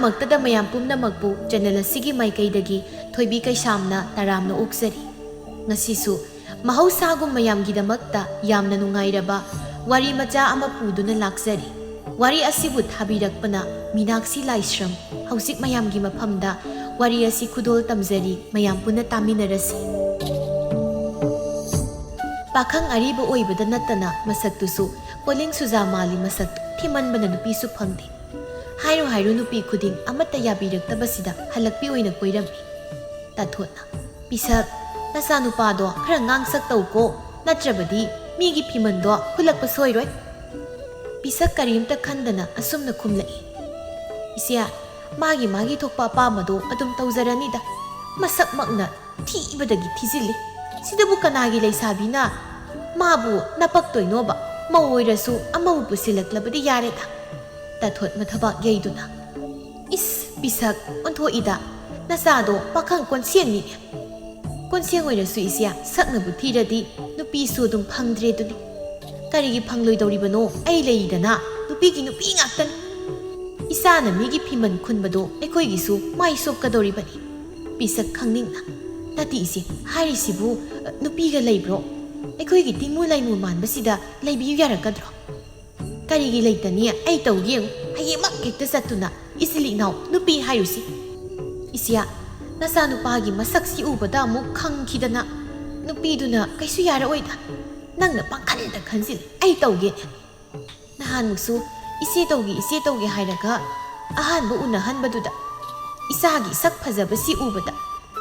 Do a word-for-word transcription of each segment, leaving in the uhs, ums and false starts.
ꯃꯛꯇꯗ ꯃꯌꯥꯝ ꯄꯨꯝꯅꯃꯛꯄꯨ ꯆꯦꯅꯦꯜ ꯑꯁꯤꯒꯤ ꯃꯥꯏꯀꯩꯗꯒꯤ ꯊꯣꯏꯕꯤ ꯀꯩꯁꯥꯝꯅ ꯇꯔꯥꯝꯅ ꯑꯣꯛꯆꯔꯤ꯫ ꯉꯁꯤꯁꯨ ꯃꯍꯧꯁꯥꯒꯨꯝ ꯃꯌꯥꯝꯒꯤꯗꯃꯛꯇ ꯌꯥꯝꯅ ꯅꯨꯡꯉꯥꯏꯔꯕ ꯋꯥꯔꯤ ꯃꯆꯥ ꯑꯃ ꯄꯨꯗꯨꯅ ꯂꯥꯛꯆꯔꯤ꯫ ꯋꯥꯔꯤ ꯑꯁꯤꯕꯨ ꯊꯥꯕꯤꯔꯛꯄꯅ ꯃꯤꯅꯥꯛꯁꯤ ꯂꯥꯏꯁ꯭ꯔꯝ꯫ ꯍꯧꯖꯤꯛ ꯃꯌꯥꯝꯒꯤ ꯃꯐꯝꯗ ꯋꯥꯔꯤ ꯑꯁꯤ ꯈꯨꯗꯣꯜ ꯇꯝꯖꯔꯤ, ꯃꯌꯥꯝ ꯄꯨꯟꯅ ꯇꯥꯃꯤꯟꯅꯔꯁꯤ꯫ ꯄꯥꯈꯪ ꯑꯔꯤꯕ ꯑꯣꯏꯕꯗ ꯅꯠꯇꯅ ꯃꯁꯛꯇꯨꯁꯨ ꯄꯣꯂꯤꯡ ꯁꯨꯖꯥ ꯃꯥꯜꯂꯤ꯫ ꯃꯁꯛ ꯊꯤꯃꯟꯕꯅ ꯅꯨꯄꯤꯁꯨ ꯐꯪꯗꯦ꯫ ꯍꯥꯏꯔꯨ ꯍꯥꯏꯔꯨ ꯅꯨꯄꯤ ꯈꯨꯗꯤꯡ ꯑꯃꯠꯇ ꯌꯥꯕꯤꯔꯛꯇꯕꯁꯤꯗ ꯍꯜꯂꯛꯄꯤ ꯑꯣꯏꯅ ꯀꯣꯏꯔꯝꯃꯤ꯫ ꯇꯥꯊꯣꯠꯅ, "ꯄꯤꯁꯛ, ꯅꯆꯥꯅꯨꯄꯥꯗꯣ ꯈꯔ ꯉꯥꯡꯁꯛ ꯇꯧꯀꯣ, ꯅꯠꯇ꯭ꯔꯕꯗꯤ ꯃꯤꯒꯤ ꯐꯤꯃꯟꯗꯣ ꯈꯨꯜꯂꯛꯄ ꯁꯣꯏꯔꯣꯏ꯫" ꯄꯤꯁꯛ ꯀꯔꯤꯝꯇ ꯈꯟꯗꯅ ꯑꯁꯨꯝꯅ ꯈꯨꯝꯂꯛꯏ, "ꯏꯆꯦ, ꯃꯥꯒꯤ ꯃꯥꯒꯤ ꯊꯣꯛꯄ ꯑꯄꯥꯝꯕꯗꯣ ꯑꯗꯨꯝ ꯇꯧꯖꯔꯅꯤꯗ꯫ ꯃꯁꯛꯃꯛꯅ ꯊꯤꯕꯗꯒꯤ ꯊꯤꯖꯤꯜꯂꯤ꯫ ꯁꯤꯗꯕꯨ ꯀꯅꯥꯒꯤ ꯂꯩꯁꯥꯕꯤꯅ ꯃꯥꯕꯨ ꯅꯄꯛꯇꯣꯏꯅꯣꯕ? ꯃꯧ ꯑꯣꯏꯔꯁꯨ ꯑꯃꯕꯨ ꯄꯨꯁꯤꯜꯂꯛꯂꯕꯗꯤ ꯌꯥꯔꯦꯗ꯫" ꯇꯥꯊꯣꯠ ꯃꯊꯕꯥꯛ ꯌꯩꯗꯨꯅ, "ꯏꯁ, ꯄꯤꯁꯛ ꯑꯣꯟꯊꯣꯛꯏꯗ, ꯅꯆꯥꯗꯣ ꯄꯥꯈꯪ ꯀꯣꯟꯁꯦꯡꯅꯤꯅꯦ꯫" "ꯀꯣꯟꯁꯦꯡ ꯑꯣꯏꯔꯁꯨ ꯏꯆꯦ, ꯁꯛꯅꯕꯨ ꯊꯤꯔꯗꯤ ꯅꯨꯄꯤꯁꯨ ꯑꯗꯨꯝ ꯐꯪꯗ꯭ꯔꯦꯗꯨꯅꯤ꯫" "ꯀꯔꯤꯒꯤ ꯐꯪꯂꯣꯏꯗꯧꯔꯤꯕꯅꯣ? ꯑꯩ ꯂꯩꯔꯤꯗꯅ, ꯅꯨꯄꯤꯒꯤ ꯅꯨꯄꯤ ꯉꯥꯛꯇꯅꯤ꯫ ꯏꯆꯥꯅ ꯃꯤꯒꯤ ꯐꯤꯃꯟ ꯈꯨꯟꯕꯗꯣ ꯑꯩꯈꯣꯏꯒꯤꯁꯨ ꯃꯥꯏ ꯁꯣꯛꯀꯗꯧꯔꯤꯕꯅꯤ꯫" ꯄꯤꯁꯛ ꯈꯪꯅꯤꯡꯅ, "ꯅꯠꯇꯦ ꯏꯆꯦ, ꯍꯥꯏꯔꯤꯁꯤꯕꯨ, ꯑ, ꯅꯨꯄꯤꯒ ꯂꯩꯕ꯭ꯔꯣ? ꯑꯩꯈꯣꯏꯒꯤ ꯇꯤꯡꯃꯨ ꯂꯥꯏꯃꯨ ꯃꯥꯟꯕꯁꯤꯗ ꯂꯩꯕꯤꯌꯨ ꯌꯥꯔꯛꯀꯗ꯭ꯔꯣ?" "ꯀꯔꯤꯒꯤ ꯂꯩꯇꯅꯤ? ꯑꯩ ꯇꯧꯒꯦ ꯌꯦꯡꯉꯨ꯫ ꯍꯌꯦꯡꯃꯛ ꯍꯦꯛꯇ ꯆꯠꯇꯨꯅ ꯏꯆꯤꯜ ꯏꯅꯥꯎ ꯅꯨꯄꯤ ꯍꯥꯏꯔꯨꯁꯤ꯫" "ꯏꯆꯦ, ꯅꯆꯥꯅꯨꯄꯥꯒꯤ ꯃꯁꯛꯁꯤ ꯎꯕꯗ ꯑꯃꯨꯛ ꯈꯪꯈꯤꯗꯅ, ꯅꯨꯄꯤꯗꯨꯅ ꯀꯩꯁꯨ ꯌꯥꯔꯛꯑꯣꯏꯗ꯫ ꯅꯪꯅ ꯄꯥꯡꯈꯟꯗ ꯈꯟꯖꯤꯜꯂꯤ꯫ ꯑꯩ ꯇꯧꯒꯦꯅꯦ꯫ ꯅꯍꯥꯟꯃꯨꯛꯁꯨ ꯏꯆꯦ ꯇꯧꯒꯦ, ꯏꯆꯦ ꯇꯧꯒꯦ ꯍꯥꯏꯔꯒ ꯑꯍꯥꯟꯕ ꯎꯅꯍꯟꯕꯗꯨꯗ ꯏꯆꯥꯒꯤ ꯁꯛ ꯐꯖꯕꯁꯤ ꯎꯕꯗ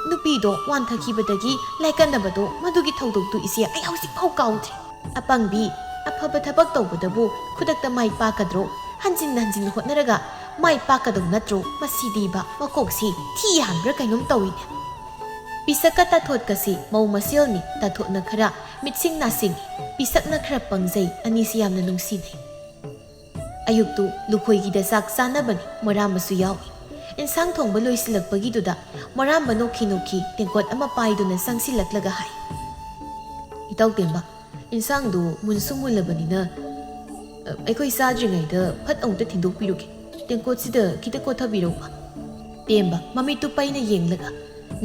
ꯅꯨꯄꯤꯗꯣ ꯋꯥꯟꯊꯈꯤꯕꯗꯒꯤ ꯂꯥꯏꯀꯠꯅꯕꯗꯣ, ꯃꯗꯨꯒꯤ ꯊꯧꯗꯣꯛꯇꯨ ꯏꯆꯦ ꯑꯩ ꯍꯧꯖꯤꯛꯐꯥꯎ ꯀꯥꯎꯗ꯭ꯔꯤ꯫ ꯑꯄꯪꯕꯤ, ꯑꯐꯕ ꯊꯕꯛ ꯇꯧꯕꯗꯕꯨ ꯈꯨꯗꯛꯇ ꯃꯥꯏ ꯄꯥꯛꯀꯗ꯭ꯔꯣ? ꯍꯟꯖꯤꯟ ꯍꯟꯖꯤꯟ ꯍꯣꯠꯅꯔꯒ ꯃꯥꯏ ꯄꯥꯛꯀꯗꯧ ꯅꯠꯇ꯭ꯔꯣ? ꯃꯁꯤꯗꯤꯕ ꯃꯀꯣꯛꯁꯤ ꯊꯤ ꯍꯥꯟꯕ꯭ꯔꯥ ꯀꯩꯅꯣꯝ ꯇꯧꯏꯅꯦ꯫" ꯄꯤꯁꯛꯀ ꯇꯥꯊꯣꯠꯀꯁꯤ ꯃꯧ ꯃꯁꯦꯜꯅꯤ꯫ ꯇꯥꯊꯣꯠꯅ ꯈꯔ ꯃꯤꯠꯁꯤꯡ ꯅꯥꯁꯤꯡ, ꯄꯤꯁꯛꯅ ꯈꯔ ꯄꯪꯖꯩ꯫ ꯑꯅꯤꯁꯤ ꯌꯥꯝꯅ ꯅꯨꯡꯁꯤꯅꯩ꯫ ꯑꯌꯨꯛꯇꯨ ꯂꯨꯈꯣꯏꯒꯤꯗ ꯆꯥꯛ ꯆꯥꯅꯕꯅꯤ꯫ ꯃꯣꯔꯥꯝꯕꯁꯨ ꯌꯥꯎꯏ꯫ ꯏꯟꯁꯥꯡ ꯊꯣꯡꯕ ꯂꯣꯏꯁꯤꯜꯂꯛꯄꯒꯤꯗꯨꯗ ꯃꯣꯔꯥꯝꯕ ꯅꯣꯛꯈꯤ ꯅꯣꯛꯈꯤ ꯇꯦꯡꯀꯣꯠ ꯑꯃ ꯄꯥꯏꯗꯨꯅ ꯆꯪꯁꯤꯜꯂꯛꯂꯒ ꯍꯥꯏ, "ꯏꯇꯥꯎ ꯇꯦꯝꯕ, ꯏꯟꯁꯥꯡꯗꯨ ꯃꯨꯟꯁꯨ ꯃꯨꯜꯂꯕꯅꯤꯅ, ꯑ, ꯑꯩꯈꯣꯏ ꯆꯥꯗ꯭ꯔꯤꯉꯩꯗ ꯐꯠ ꯑꯃꯨꯛꯇ ꯊꯤꯟꯗꯣꯛꯄꯤꯔꯨꯒꯦ꯫" "ꯇꯦꯡꯀꯣꯠꯁꯤꯗ ꯈꯤꯇ ꯀꯣꯊꯕꯤꯔꯛꯎꯕ꯫" ꯇꯦꯝꯕ ꯃꯃꯤꯠꯇꯨ ꯄꯩꯅ ꯌꯦꯡꯂꯒ,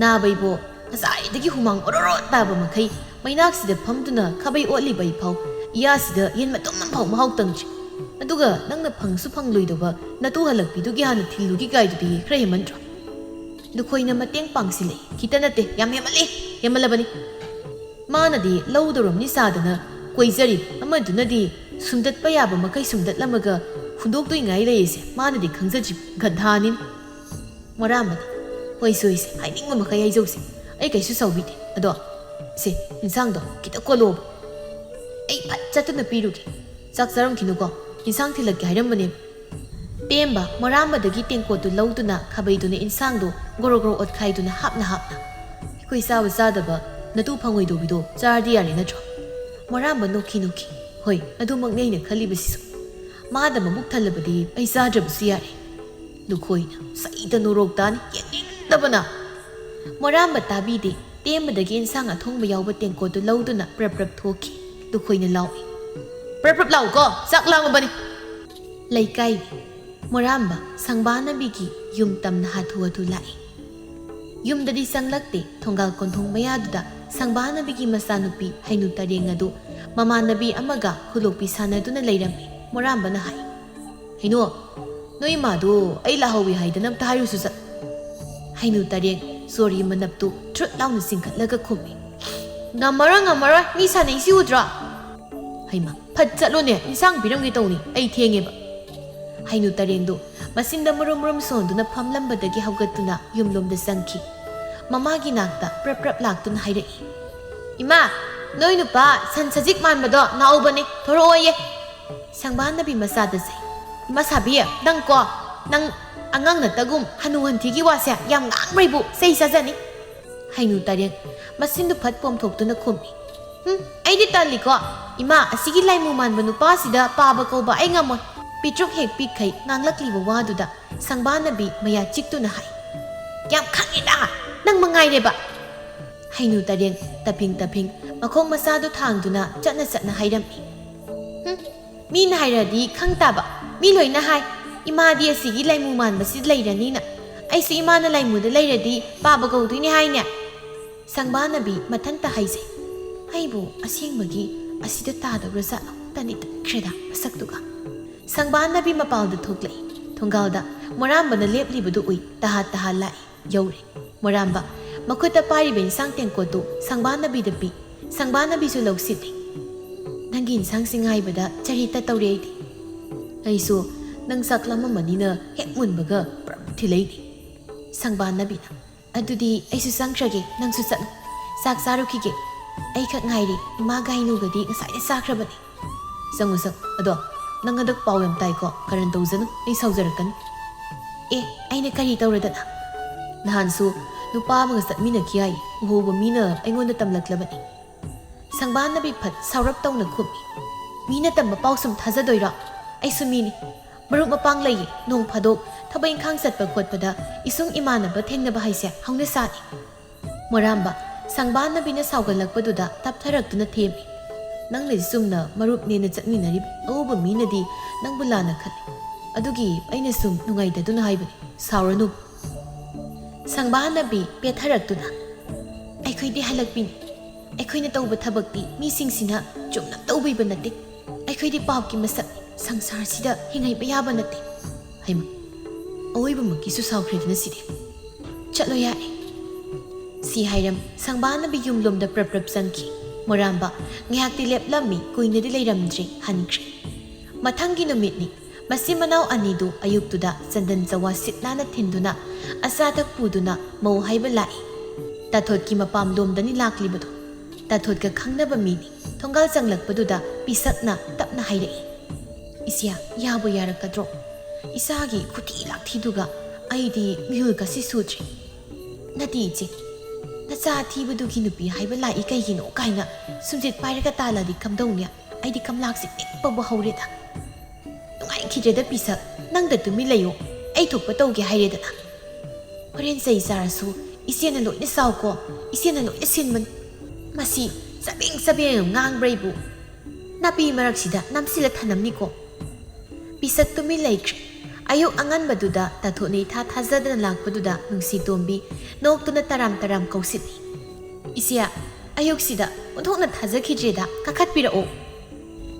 "ꯅꯥꯕ ꯏꯕꯣ, ꯉꯁꯥꯏꯗꯒꯤ ꯍꯨꯃꯥꯡ ꯑꯣꯔꯣꯔꯣ ꯇꯥꯕ ꯃꯈꯩ ꯃꯩꯅꯥꯛꯁꯤꯗ ꯐꯝꯗꯨꯅ ꯈꯥꯕꯩ ꯑꯣꯠꯂꯤꯕ ꯑꯩ ꯐꯥꯎ ꯏꯌꯥꯁꯤꯗ ꯌꯦꯟ ꯃꯇꯨꯝ ꯑꯃꯐꯥꯎ ꯃꯍꯥꯎ ꯇꯪꯗ꯭ꯔꯤ꯫ ꯑꯗꯨꯒ ꯅꯪꯅ ꯐꯪꯁꯨ ꯐꯪꯂꯣꯏꯗꯧꯕ ꯅꯇꯨ ꯍꯜꯂꯛꯄꯤꯗꯨꯒꯤ ꯍꯥꯟꯅ ꯊꯤꯜꯂꯨꯒꯤ ꯀꯥꯏꯗꯨꯗꯤ ꯈꯔ ꯍꯦꯟꯃꯟꯗ꯭ꯔꯣ?" ꯂꯨꯈꯣꯏꯅ ꯃꯇꯦꯡ ꯄꯥꯡꯁꯤꯜꯂꯛꯏ꯫ "ꯈꯤꯇ ꯅꯠꯇꯦ, ꯌꯥꯝ ꯍꯦꯟꯃꯜꯂꯤ, ꯍꯦꯟꯃꯜꯂꯕꯅꯤ꯫ ꯃꯥꯅꯗꯤ ꯂꯧꯗꯧꯔꯝꯅꯤ ꯁꯥꯗꯅ ꯀꯣꯏꯖꯔꯤ, ꯑꯃꯗꯨꯅꯗꯤ ꯁꯨꯝꯗꯠꯄ ꯌꯥꯕ ꯃꯈꯩ ꯁꯨꯝꯗꯠꯂꯝꯃꯒ ꯍꯨꯟꯗꯣꯛꯇꯣꯏꯉꯥꯏ ꯂꯩꯔꯤꯁꯦ ꯃꯥꯅꯗꯤ ꯈꯪꯖꯗ꯭ꯔꯤꯕ ꯒꯙꯥꯅꯤꯅꯦ꯫" ꯃꯣꯔꯥꯝꯕꯅ, "ꯍꯣꯏꯁꯦ, ꯍꯣꯏꯁꯦ, ꯍꯥꯏꯅꯤꯡꯕ ꯃꯈꯩ ꯍꯥꯏꯖꯧꯁꯦ, ꯑꯩ ꯀꯩꯁꯨ ꯁꯥꯎꯕꯤꯗꯦ꯫ ꯑꯗꯣ ꯁꯦ, ꯏꯟꯁꯥꯡꯗꯣ ꯈꯤꯇ ꯀꯣꯜꯂꯣꯕ꯫ ꯑꯩ ꯐꯠ ꯆꯠꯇꯨꯅ ꯄꯤꯔꯨꯒꯦ꯫ ꯆꯥꯛ ꯆꯥꯔꯝꯈꯤꯅꯨꯀꯣ, ꯏꯟꯁꯥꯡ ꯊꯤꯜꯂꯛꯀꯦ ꯍꯥꯏꯔꯝꯕꯅꯦ꯫" ꯇꯦꯝꯕ ꯃꯣꯔꯥꯝꯕꯗꯒꯤ ꯇꯦꯡꯀꯣꯠꯇꯨ ꯂꯧꯗꯨꯅ ꯈꯥꯕꯩꯗꯨꯅ ꯏꯟꯁꯥꯡꯗꯨ ꯒ꯭ꯔꯣ ꯒ꯭ꯔꯣ ꯑꯣꯠꯈꯥꯏꯗꯨꯅ ꯍꯥꯞꯅ ꯍꯥꯞꯅ, "ꯑꯩꯈꯣꯏ ꯆꯥꯕ ꯆꯥꯗꯕ ꯅꯇꯨ ꯐꯪꯉꯣꯏꯗꯧꯕꯤꯗꯣ ꯆꯥꯔꯗꯤ ꯌꯥꯔꯦ ꯅꯠꯇ꯭ꯔꯣ?" ꯃꯣꯔꯥꯝꯕ ꯅꯣꯛꯈꯤ ꯅꯣꯛꯈꯤ꯫ "ꯍꯣꯏ, ꯑꯗꯨꯃꯛꯅꯦ ꯑꯩꯅ ꯈꯜꯂꯤꯕꯁꯤꯁꯨ꯫ ꯃꯥꯗ ꯃꯕꯨꯛ ꯊꯜꯂꯕꯗꯤ ꯑꯩ ꯆꯥꯗ꯭ꯔꯕꯁꯨ ꯌꯥꯔꯦ꯫" ꯂꯨꯈꯣꯏꯅ ꯁꯩꯇ ꯅꯣꯔꯣꯛ ꯇꯥꯅꯤ, ꯌꯦꯡꯅꯤꯡꯗꯕꯅ꯫ ꯃꯣꯔꯥꯝꯕ ꯇꯥꯕꯤꯗꯦ꯫ ꯇꯦꯝꯕꯗꯒꯤ ꯏꯟꯁꯥꯡ ꯑꯊꯣꯡꯕ ꯌꯥꯎꯕ ꯇꯦꯡꯀꯣꯠꯇꯨ ꯂꯧꯗꯨꯅ ꯄ꯭ꯔꯞ ꯄ꯭ꯔꯞ ꯊꯣꯛꯈꯤ꯫ ꯂꯨꯈꯣꯏꯅ ꯂꯥꯎꯏ, "ꯄ꯭ꯔꯞ ꯄ꯭ꯔꯞ ꯂꯥꯎꯀꯣ, ꯆꯥꯛ ꯂꯥꯝꯃꯕꯅꯤ꯫" ꯂꯩꯀꯥꯏ꯫ ꯃꯣꯔꯥꯝꯕ ꯁꯪꯕꯥꯅꯕꯤꯒꯤ ꯌꯨꯝ ꯇꯝꯅ ꯍꯥꯊꯨ ꯍꯥꯊꯨ ꯂꯥꯛꯏ꯫ ꯌꯨꯝꯗꯗꯤ ꯆꯪꯂꯛꯇꯦ꯫ ꯊꯣꯡꯒꯥꯜ ꯀꯣꯟꯊꯣꯡ ꯃꯌꯥꯗꯨꯗ ꯁꯪꯕꯥꯅꯕꯤꯒꯤ ꯃꯆꯥꯅꯨꯄꯤ ꯍꯩꯅꯨ ꯇꯔꯦꯡ ꯑꯗꯨ ꯃꯃꯥꯟꯅꯕꯤ ꯑꯃꯒ ꯈꯨꯂꯣꯛꯄꯤ ꯁꯥꯟꯅꯗꯨꯅ ꯂꯩꯔꯝꯃꯤ꯫ ꯃꯣꯔꯥꯝꯕꯅ ꯍꯥꯏ, "ꯍꯩꯅꯨ, ꯅꯣꯏ ꯏꯃꯥꯗꯨ ꯑꯩ ꯂꯥꯛꯍꯧꯏ ꯍꯥꯏꯗꯅ ꯑꯝꯇ ꯍꯥꯏꯔꯨꯁꯨ ꯆꯠ꯫" ꯍꯩꯅꯨ ꯇꯔꯦꯡ ꯆꯣꯔꯤ ꯃꯅꯞꯇꯨ ꯊ꯭ꯔꯨꯠ ꯂꯥꯎꯅ ꯆꯤꯡꯈꯠꯂꯒ ꯈꯨꯝꯃꯤ, "ꯉꯝꯃꯔꯣꯏ, ꯉꯝꯃꯔꯣꯏ, ꯃꯤ ꯁꯥꯟꯅꯩꯁꯤ ꯎꯗ꯭ꯔꯣ?" "ꯍꯩꯃꯥ, ꯐꯠ ꯆꯠꯂꯣꯅꯦ, ꯏꯟꯁꯥꯡ ꯄꯤꯔꯝꯒꯦ ꯇꯧꯅꯤ, ꯑꯩ ꯊꯦꯡꯉꯦꯕ꯫" ꯍꯩꯅꯨ ꯇꯔꯦꯡꯗꯨ ꯃꯆꯤꯟꯗ ꯃꯨꯔꯨꯝ ꯃꯨꯔꯨꯝ ꯁꯣꯟꯗꯨꯅ ꯐꯝꯂꯝꯕꯗꯒꯤ ꯍꯧꯒꯠꯇꯨꯅ ꯌꯨꯝꯂꯣꯝꯗ ꯆꯪꯈꯤ꯫ ꯃꯃꯥꯒꯤ ꯅꯥꯛꯇ ꯄ꯭ꯔꯞ ꯄ꯭ꯔꯞ ꯂꯥꯛꯇꯨꯅ ꯍꯥꯏꯔꯛꯏ, "ꯏꯃꯥ, ꯅꯣꯏ ꯅꯨꯄꯥ ꯁꯟ ꯁꯖꯤꯛ ꯃꯥꯟꯕꯗꯣ ꯅꯥꯎꯕꯅꯦ, ꯊꯣꯔꯛꯑꯣꯌꯦ꯫" ꯁꯪꯕꯥꯟꯅꯕꯤ ꯃꯆꯥꯗ ꯆꯩ, "ꯏꯃꯥ ꯁꯥꯕꯤ, ꯅꯪꯀꯣ, ꯅꯪ ꯑꯉꯥꯡ ꯅꯠꯇꯒꯨꯝ ꯍꯅꯨ ꯍꯟꯊꯤꯒꯤ ꯋꯥꯁꯦ ꯌꯥꯝ ꯉꯥꯡꯕ꯭ꯔꯩꯕꯨ ꯆꯩ ꯆꯥꯖꯅꯤ꯫" ꯍꯩꯅꯨ ꯇꯔꯦꯡ ꯃꯆꯤꯟꯗꯨ ꯐꯠ ꯄꯣꯝꯊꯣꯛꯇꯨꯅ ꯈꯨꯝꯃꯤ, "ꯍꯨꯝ, ꯑꯩꯗꯤ ꯇꯜꯂꯤꯀꯣ꯫ ꯏꯃꯥ, ꯑꯁꯤꯒꯤ ꯂꯥꯏꯃꯨ ꯃꯥꯟꯕ ꯅꯨꯄꯥꯁꯤꯗ ꯄꯥꯕ ꯀꯧꯕ ꯑꯩ ꯉꯝꯃꯣꯏ꯫" ꯄꯤꯇ꯭ꯔꯨꯛ ꯍꯦꯛ ꯄꯤꯛꯈꯩ ꯉꯥꯡꯂꯛꯂꯤꯕ ꯋꯥꯗꯨꯗ ꯁꯪꯕꯥꯟꯅꯕꯤ ꯃꯌꯥ ꯆꯤꯛꯇꯨꯅ ꯍꯥꯏ, "ꯌꯥꯝ ꯈꯪꯉꯤꯗ, ꯅꯪ ꯃꯉꯥꯏꯔꯦꯕ꯫" ꯍꯩꯅꯨ ꯇꯔꯦꯡ ꯇꯞꯐꯤꯡ ꯇꯞꯐꯤꯡ ꯃꯈꯣꯡ ꯃꯆꯥꯗꯨ ꯊꯥꯡꯗꯨꯅ ꯆꯠꯅ ꯆꯠꯅ ꯍꯥꯏꯔꯝꯃꯤ, "ꯍꯨꯝ, ꯃꯤꯅ ꯍꯥꯏꯔꯗꯤ ꯈꯪ ꯇꯥꯕ, ꯃꯤ ꯂꯣꯏꯅ ꯍꯥꯏ꯫ ꯏꯃꯥꯗꯤ ꯑꯁꯤꯒꯤ ꯂꯥꯏꯃꯨ ꯃꯥꯟꯕꯁꯤꯗ ꯂꯩꯔꯅꯤꯅ꯫ ꯑꯩꯁꯨ ꯏꯃꯥꯅ ꯂꯥꯏꯃꯨꯗ ꯂꯩꯔꯗꯤ ꯄꯥꯕ ꯀꯧꯗꯣꯏꯅꯦ ꯍꯥꯏꯅꯦ꯫ ꯁꯪꯕꯥꯅꯕꯤ ꯃꯊꯟꯇ ꯍꯥꯏꯖꯩ꯫ ꯑꯩꯕꯨ ꯑꯁꯦꯡꯕꯒꯤ ꯑꯁꯤꯗ ꯇꯥꯗꯧꯔꯖꯥꯠꯂꯣ? ꯇꯅꯤ ꯇꯠꯈ꯭ꯔꯦꯗ ꯃꯁꯛꯇꯨꯒ꯫ ꯁꯪꯕꯥꯅꯕꯤ ꯃꯄꯥꯜꯗ ꯊꯣꯛꯂꯛꯏ꯫ ꯊꯣꯡꯒꯥꯜꯗ ꯃꯣꯔꯥꯝꯕꯅ ꯂꯦꯞꯂꯤꯕꯗꯨ ꯎꯏ꯫ ꯇꯍꯥ ꯇꯍꯥ ꯂꯥꯛꯏ꯫ ꯌꯧꯔꯦ꯫ ꯃꯣꯔꯥꯝꯕ ꯃꯈꯨꯠꯇ ꯄꯥꯏꯔꯤꯕ ꯏꯟꯁꯥꯡ ꯇꯦꯡꯀꯣꯠꯇꯨ ꯁꯪꯕꯥꯅꯕꯤꯗ ꯄꯤ꯫ ꯁꯪꯕꯥꯅꯕꯤꯁꯨ ꯂꯧꯁꯤꯜꯂꯤ꯫ "ꯅꯪꯒꯤ ꯏꯟꯁꯥꯡꯁꯤ ꯉꯥꯏꯕꯗ ꯆꯔꯤꯇ ꯇꯧꯔꯦ ꯑꯩꯗꯤ꯫ ꯑꯩꯁꯨ ꯅꯪ ꯆꯥꯛ ꯂꯥꯝꯃꯝꯃꯅꯤꯅ ꯍꯦꯛ ꯃꯨꯟꯕꯒ ꯄ꯭ꯔꯞ ꯊꯤꯜꯂꯛꯏꯅꯤ꯫" ꯁꯪꯕꯥꯅꯕꯤꯅ, "ꯑꯗꯨꯗꯤ ꯑꯩꯁꯨ ꯆꯪꯈ꯭ꯔꯒꯦ, ꯅꯪꯁꯨ ꯆꯠꯂꯨ꯫ ꯆꯥꯛ ꯆꯥꯔꯨꯈꯤꯒꯦ꯫ ꯑꯩꯈꯛ ꯉꯥꯏꯔꯦ, ꯏꯃꯥꯒ ꯍꯩꯅꯨꯒꯗꯤ ꯉꯁꯥꯏꯅ ꯆꯥꯈ꯭ꯔꯕꯅꯤ꯫" "ꯆꯪꯉꯨ, ꯆꯪꯉꯨ꯫ ꯑꯗꯣ ꯅꯪ ꯍꯟꯗꯛ ꯄꯥꯎ ꯌꯥꯝ ꯇꯥꯏꯀꯣ? ꯀꯔꯟ ꯇꯧꯖꯅꯨ, ꯑꯩ ꯁꯥꯎꯖꯔꯛꯀꯅꯤ꯫" "ꯑꯦ, ꯑꯩꯅ ꯀꯔꯤ ꯇꯧꯔꯗꯅ? ꯅꯍꯥꯟꯁꯨ ꯅꯨꯄꯥ ꯑꯃꯒ ꯆꯠꯃꯤꯟꯅꯈꯤ ꯍꯥꯏ, ꯎꯍꯧꯕ ꯃꯤꯅ ꯑꯩꯉꯣꯟꯗ ꯇꯝꯂꯛꯂꯕꯅꯤ꯫" ꯁꯪꯕꯥꯅꯕꯤ ꯐꯠ ꯁꯥꯎꯔꯞ ꯇꯧꯅ ꯈꯨꯝꯃꯤ꯫ "ꯃꯤꯅ ꯇꯝꯕ ꯄꯥꯎ ꯁꯨꯝ ꯊꯥꯖꯗꯣꯏꯔꯣ? ꯑꯩꯁꯨ ꯃꯤꯅꯤ꯫ ꯃꯔꯨꯞ ꯃꯄꯥꯡ ꯂꯩꯌꯦ꯫ ꯅꯣꯡ ꯐꯥꯗꯣꯛ ꯊꯕꯛ ꯏꯪꯈꯥꯡ ꯆꯠꯄ ꯈꯣꯠꯄꯗ ꯏꯁꯨꯡ ꯏꯃꯥꯟꯅꯕ ꯊꯦꯡꯅꯕ ꯍꯥꯏꯁꯦ ꯍꯧꯅꯁꯥꯅꯤ꯫" ꯃꯣꯔꯥꯝꯕ ꯁꯪꯕꯥꯅꯕꯤꯅ ꯁꯥꯎꯒꯠꯂꯛꯄꯗꯨꯗ ꯇꯞꯊꯔꯛꯇꯨꯅ ꯊꯦꯝꯃꯤ꯫ "ꯅꯪꯅꯗꯤ ꯆꯨꯝꯅ ꯃꯔꯨꯞꯅꯦꯅ ꯆꯠꯃꯤꯟꯅꯔꯤꯕ ꯑꯎꯕ ꯃꯤꯅꯗꯤ ꯅꯪꯕꯨ ꯂꯥꯟꯅ ꯈꯜꯂꯤ꯫ ꯑꯗꯨꯒꯤ ꯑꯩꯅ ꯁꯨꯝ ꯅꯨꯡꯉꯥꯏꯇꯗꯨꯅ ꯍꯥꯏꯕꯅꯤ꯫ ꯁꯥꯎꯔꯅꯨ꯫" ꯁꯪꯕꯥꯅꯕꯤ ꯄꯦꯠꯊꯔꯛꯇꯨꯅ, "ꯑꯩꯈꯣꯏꯗꯤ ꯍꯜꯂꯛꯄꯤꯅꯤ꯫ ꯑꯩꯈꯣꯏꯅ ꯇꯧꯕ ꯊꯕꯛꯇꯤ ꯃꯤꯁꯤꯡꯁꯤꯅ ꯆꯨꯝꯅ ꯇꯧꯕꯤꯕ ꯅꯠꯇꯦ꯫ ꯑꯩꯈꯣꯏꯗꯤ ꯄꯥꯞꯀꯤ ꯃꯁꯛꯅꯤ, ꯁꯪꯁꯥꯔꯁꯤꯗ ꯍꯤꯡꯍꯩꯕ ꯌꯥꯕ ꯅꯠꯇꯦ꯫" ꯍꯩꯃ, ꯑꯋꯣꯏꯕꯃꯛꯀꯤꯁꯨ ꯁꯥꯎꯈ꯭ꯔꯦꯗꯅ ꯁꯤꯗꯤ꯫ "ꯆꯠꯂꯣ ꯌꯥꯔꯦ꯫" ꯁꯤ ꯍꯥꯏꯔꯝ ꯁꯪꯕꯥꯅꯕꯤ ꯌꯨꯝꯂꯣꯝꯗ ꯄ꯭ꯔꯞ ꯄ꯭ꯔꯞ ꯆꯪꯈꯤ꯫ ꯃꯣꯔꯥꯝꯕ ꯉꯥꯏꯍꯥꯛꯇꯤ ꯂꯦꯞꯂꯝꯃꯤ, ꯀꯨꯏꯅꯗꯤ ꯂꯩꯔꯝꯗ꯭ꯔꯤ, ꯍꯟꯈ꯭ꯔꯦ꯫ ꯃꯊꯪꯒꯤ ꯅꯨꯃꯤꯠꯅꯤ꯫ ꯃꯆꯤꯟ ꯃꯅꯥꯎ ꯑꯅꯤꯗꯨ ꯑꯌꯨꯛꯇꯨꯗ ꯆꯟꯗꯟ ꯆꯋꯥ ꯁꯤꯠ ꯅꯥꯟꯅ ꯊꯤꯟꯗꯨꯅ ꯑꯆꯥ ꯑꯊꯛ ꯄꯨꯗꯨꯅ ꯃꯧ ꯍꯥꯏꯕ ꯂꯥꯛꯏ꯫ ꯇꯥꯊꯣꯠꯀꯤ ꯃꯄꯥꯝꯂꯣꯝꯗꯅꯤ ꯂꯥꯛꯂꯤꯕꯗꯨ꯫ ꯇꯥꯊꯣꯠꯀ ꯈꯪꯅꯕ ꯃꯤꯅꯤ꯫ ꯊꯣꯡꯒꯥꯜ ꯆꯪꯂꯛꯄꯗꯨꯗ ꯄꯤꯁꯛꯅ ꯇꯞꯅ ꯍꯥꯏꯔꯛꯏ, "ꯏꯆꯦ, ꯌꯥꯕꯨ ꯌꯥꯔꯛꯀꯗ꯭ꯔꯣ? ꯏꯆꯥꯒꯤ ꯈꯨꯊꯤ ꯂꯥꯛꯊꯤꯗꯨꯒ ꯑꯩꯗꯤ ꯃꯤꯍꯨꯜꯀꯁꯤ ꯁꯨꯗ꯭ꯔꯤ꯫" "ꯅꯠꯇꯦ ꯏꯆꯦ, ꯅꯆꯥ ꯑꯊꯤꯕꯗꯨꯒꯤ ꯅꯨꯄꯤ ꯍꯥꯏꯕ ꯂꯥꯛꯏ ꯀꯩꯒꯤꯅꯣ?" ꯀꯥꯏꯅ ꯁꯨꯝꯖꯤꯠ ꯄꯥꯏꯔꯒ ꯇꯥꯜꯂꯗꯤ ꯀꯝꯗꯧꯅꯤ? ꯑꯩꯗꯤ ꯀꯝꯂꯥꯛꯁꯤ ꯅꯤꯛꯄꯕꯨ ꯍꯧꯔꯦꯗ꯫ ꯅꯨꯡꯉꯥꯏꯈꯤꯗ꯭ꯔꯦꯗ ꯄꯤꯁꯛ, ꯅꯪꯗ ꯇꯨꯃꯤꯟ ꯂꯩꯌꯣ, ꯑꯩ ꯊꯣꯛꯄ ꯇꯧꯒꯦ ꯍꯥꯏꯔꯦꯗꯅ꯫ ꯍꯣꯔꯦꯟ ꯆꯩ ꯆꯥꯔꯁꯨ ꯏꯆꯦꯅ ꯂꯣꯏꯅ ꯆꯥꯎꯀꯣ, ꯏꯆꯦꯅ ꯂꯣꯏꯅ ꯁꯤꯟꯕꯅꯤ꯫ ꯃꯁꯤ ꯆꯕꯦꯡ ꯆꯕꯦꯡ ꯉꯥꯡꯕ꯭ꯔꯩꯕꯨ ꯅꯥꯄꯤ ꯃꯔꯛꯁꯤꯗ ꯅꯝꯁꯤꯜꯂ ꯊꯅꯝꯅꯤꯀꯣ꯫ ꯄꯤꯁꯛ ꯇꯨꯃꯤꯟ ꯂꯩꯈ꯭ꯔꯦ꯫ ꯑꯌꯨꯛ ꯑꯉꯟꯕꯗꯨꯗ ꯇꯥꯊꯣꯠꯅ ꯏꯊꯥ ꯊꯥꯖꯗꯅ ꯂꯥꯛꯄꯗꯨꯗ ꯅꯨꯡꯁꯤꯇꯣꯝꯕꯤ ꯅꯣꯛꯇꯨꯅ ꯇꯔꯥꯝ ꯇꯔꯥꯝ ꯀꯧꯁꯤꯜꯂꯤ꯫ "ꯏꯆꯦ, ꯑꯌꯨꯛꯁꯤꯗ ꯑꯣꯟꯊꯣꯛꯅ ꯊꯥꯖꯈꯤꯗ꯭ꯔꯦꯗ, ꯀꯥꯈꯠꯄꯤꯔꯛꯑꯣ꯫"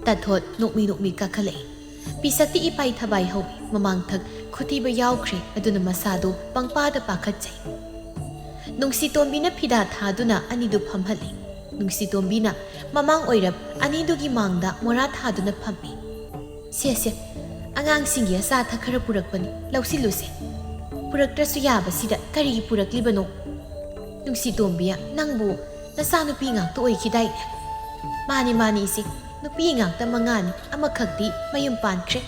ꯇꯥꯊꯣꯠ ꯅꯣꯛꯃꯤ ꯅꯣꯛꯃꯤ ꯀꯥꯈꯠꯂꯛꯏ꯫ ꯄꯤꯁꯛꯇꯤ ꯏꯄꯥꯏ ꯊꯕꯥꯏ ꯍꯧꯏ, ꯃꯃꯥꯡꯊꯛ ꯈꯨꯊꯤꯕ ꯌꯥꯎꯈ꯭ꯔꯦ, ꯑꯗꯨꯅ ꯃꯁꯥꯗꯨ ꯄꯪꯄꯥꯗ ꯄꯥꯈꯠꯆꯩ꯫ ꯅꯨꯡꯁꯤꯇꯣꯝꯕꯤꯅ ꯐꯤꯗꯥ ꯊꯥꯗꯨꯅ ꯑꯅꯤꯗꯨ ꯐꯝꯍꯜꯂꯤ꯫ ꯅꯨꯡꯁꯤꯇꯣꯝꯕꯤꯅ ꯃꯃꯥꯡ ꯑꯣꯏꯔꯞ ꯑꯅꯤꯗꯨꯒꯤ ꯃꯥꯡꯗ ꯃꯣꯔꯥ ꯊꯥꯗꯨꯅ ꯐꯝꯃꯤ꯫ "ꯁꯦ, ꯁꯦ, ꯑꯉꯥꯡꯁꯤꯡꯒꯤ ꯑꯆꯥ ꯑꯊꯛ ꯈꯔ ꯄꯨꯔꯛꯄꯅꯤ, ꯂꯧꯁꯤꯜꯂꯨꯁꯦ꯫ ꯄꯨꯔꯛꯇ꯭ꯔꯁꯨ ꯌꯥꯕꯁꯤꯗ ꯀꯔꯤꯒꯤ ꯄꯨꯔꯛꯂꯤꯕꯅꯣ? ꯅꯨꯡꯁꯤꯇꯣꯝꯕꯤ, ꯅꯪꯕꯨ ꯅꯆꯥꯅꯨꯄꯤ ꯉꯥꯛꯇ ꯑꯣꯏꯈꯤꯗꯥꯏꯅꯦ?" "ꯃꯥꯅꯤ, ꯃꯥꯅꯤ ꯏꯆꯦ, ꯅꯨꯄꯤ ꯉꯥꯛꯇ ꯃꯉꯥꯅꯤ, ꯑꯃꯈꯛꯇꯤ ꯃꯌꯨꯝ ꯄꯥꯟꯈ꯭ꯔꯦ꯫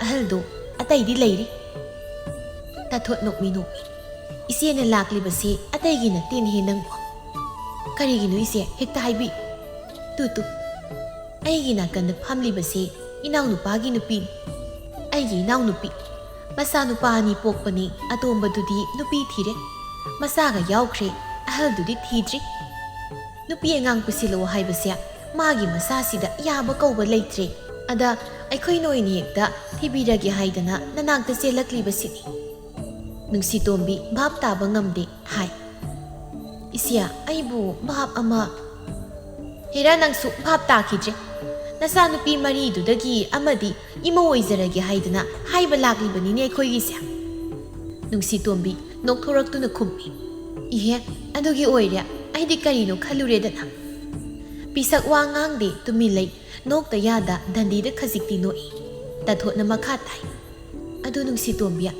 ꯑꯍꯜꯗꯣ ꯑꯇꯩꯗꯤ ꯂꯩꯔꯤ꯫" ꯇꯥꯊꯣꯠ ꯅꯣꯛꯃꯤ ꯅꯣꯛꯃꯤ꯫ "ꯏꯆꯦꯅ ꯂꯥꯛꯂꯤꯕꯁꯤ ꯑꯇꯩꯒꯤ ꯅꯠꯇꯦꯅꯦꯍꯦ ꯅꯪꯕꯨ꯫" "ꯀꯔꯤꯒꯤꯅꯣ ꯏꯆꯦ? ꯍꯦꯛꯇ ꯍꯥꯏꯕꯤ꯫" "ꯇꯨ, ꯇꯨ, ꯑꯩꯒꯤ ꯅꯥꯀꯟꯗ ꯐꯝꯂꯤꯕꯁꯤ ꯏꯅꯥꯎꯅꯨꯄꯥꯒꯤ ꯅꯨꯄꯤꯅꯤ꯫ ꯑꯩꯒꯤ ꯏꯅꯥꯎꯅꯨꯄꯤ꯫ ꯃꯆꯥꯅꯨꯄꯥ ꯑꯅꯤ ꯄꯣꯛꯄꯅꯤ, ꯑꯇꯣꯝꯕꯗꯨꯗꯤ ꯅꯨꯄꯤ ꯊꯤꯔꯦ꯫ ꯃꯆꯥꯒ ꯌꯥꯎꯈ꯭ꯔꯦ, ꯑꯍꯜꯗꯨꯗꯤ ꯊꯤꯗ꯭ꯔꯤ꯫ ꯅꯨꯄꯤ ꯑꯉꯥꯡ ꯄꯨꯁꯤꯜꯂꯛꯑꯣ ꯍꯥꯏꯕꯁꯦ ꯃꯥꯒꯤ ꯃꯁꯥꯁꯤꯗ ꯌꯥꯕ ꯀꯧꯕ ꯂꯩꯇ꯭ꯔꯦ꯫ ꯑꯗ ꯑꯩꯈꯣꯏꯅ ꯑꯣꯏꯅ ꯍꯦꯛꯇ ꯊꯤꯕꯤꯔꯒꯦ ꯍꯥꯏꯗꯅ ꯅꯅꯥꯛꯇ ꯆꯦꯜꯂꯛꯂꯤꯕꯁꯤꯅꯤ꯫" ꯅꯨꯡꯁꯤꯇꯣꯝꯕꯤ ꯚꯥꯞ ꯇꯥꯕ ꯉꯝꯗꯦ ꯍꯥꯏ꯫ "ꯏꯆꯦ, ꯑꯩꯕꯨ ꯚꯥꯞ ꯑꯃ..." "ꯍꯦꯔꯥ, ꯅꯪꯁꯨ ꯚꯥꯞ ꯇꯥꯈꯤꯗ꯭ꯔꯦ꯫ ꯅꯆꯥꯅꯨꯄꯤ ꯃꯔꯤꯗꯨꯗꯒꯤ ꯑꯃꯗꯤ ꯏꯃꯧ ꯑꯣꯏꯖꯔꯒꯦ ꯍꯥꯏꯗꯅ ꯍꯥꯏꯕ ꯂꯥꯛꯂꯤꯕꯅꯤꯅꯦ ꯑꯩꯈꯣꯏꯒꯤꯁꯦ꯫" ꯅꯨꯡꯁꯤꯇꯣꯝꯕꯤ ꯅꯣꯛꯊꯣꯔꯛꯇꯨꯅ ꯈꯨꯝꯃꯤ꯫ "ꯏꯍꯦ, ꯑꯗꯨꯒꯤ ꯑꯣꯏꯔꯦ꯫ ꯑꯩꯗꯤ ꯀꯔꯤꯅꯣ ꯈꯜꯂꯨꯔꯦꯗꯅ꯫" ꯄꯤꯁꯛ ꯋꯥ ꯉꯥꯡꯗꯦ, ꯇꯨꯃꯤꯟ ꯂꯩ꯫ ꯅꯣꯛꯇ ꯌꯥꯗ ꯗꯟꯗꯤꯗ ꯈꯖꯤꯛꯇꯤ ꯅꯣꯛꯏ꯫ ꯇꯥꯊꯣꯠꯅ ꯃꯈꯥ ꯇꯥꯏ꯫ "ꯑꯗꯨ ꯅꯨꯡꯁꯤꯇꯣꯝꯕꯤ,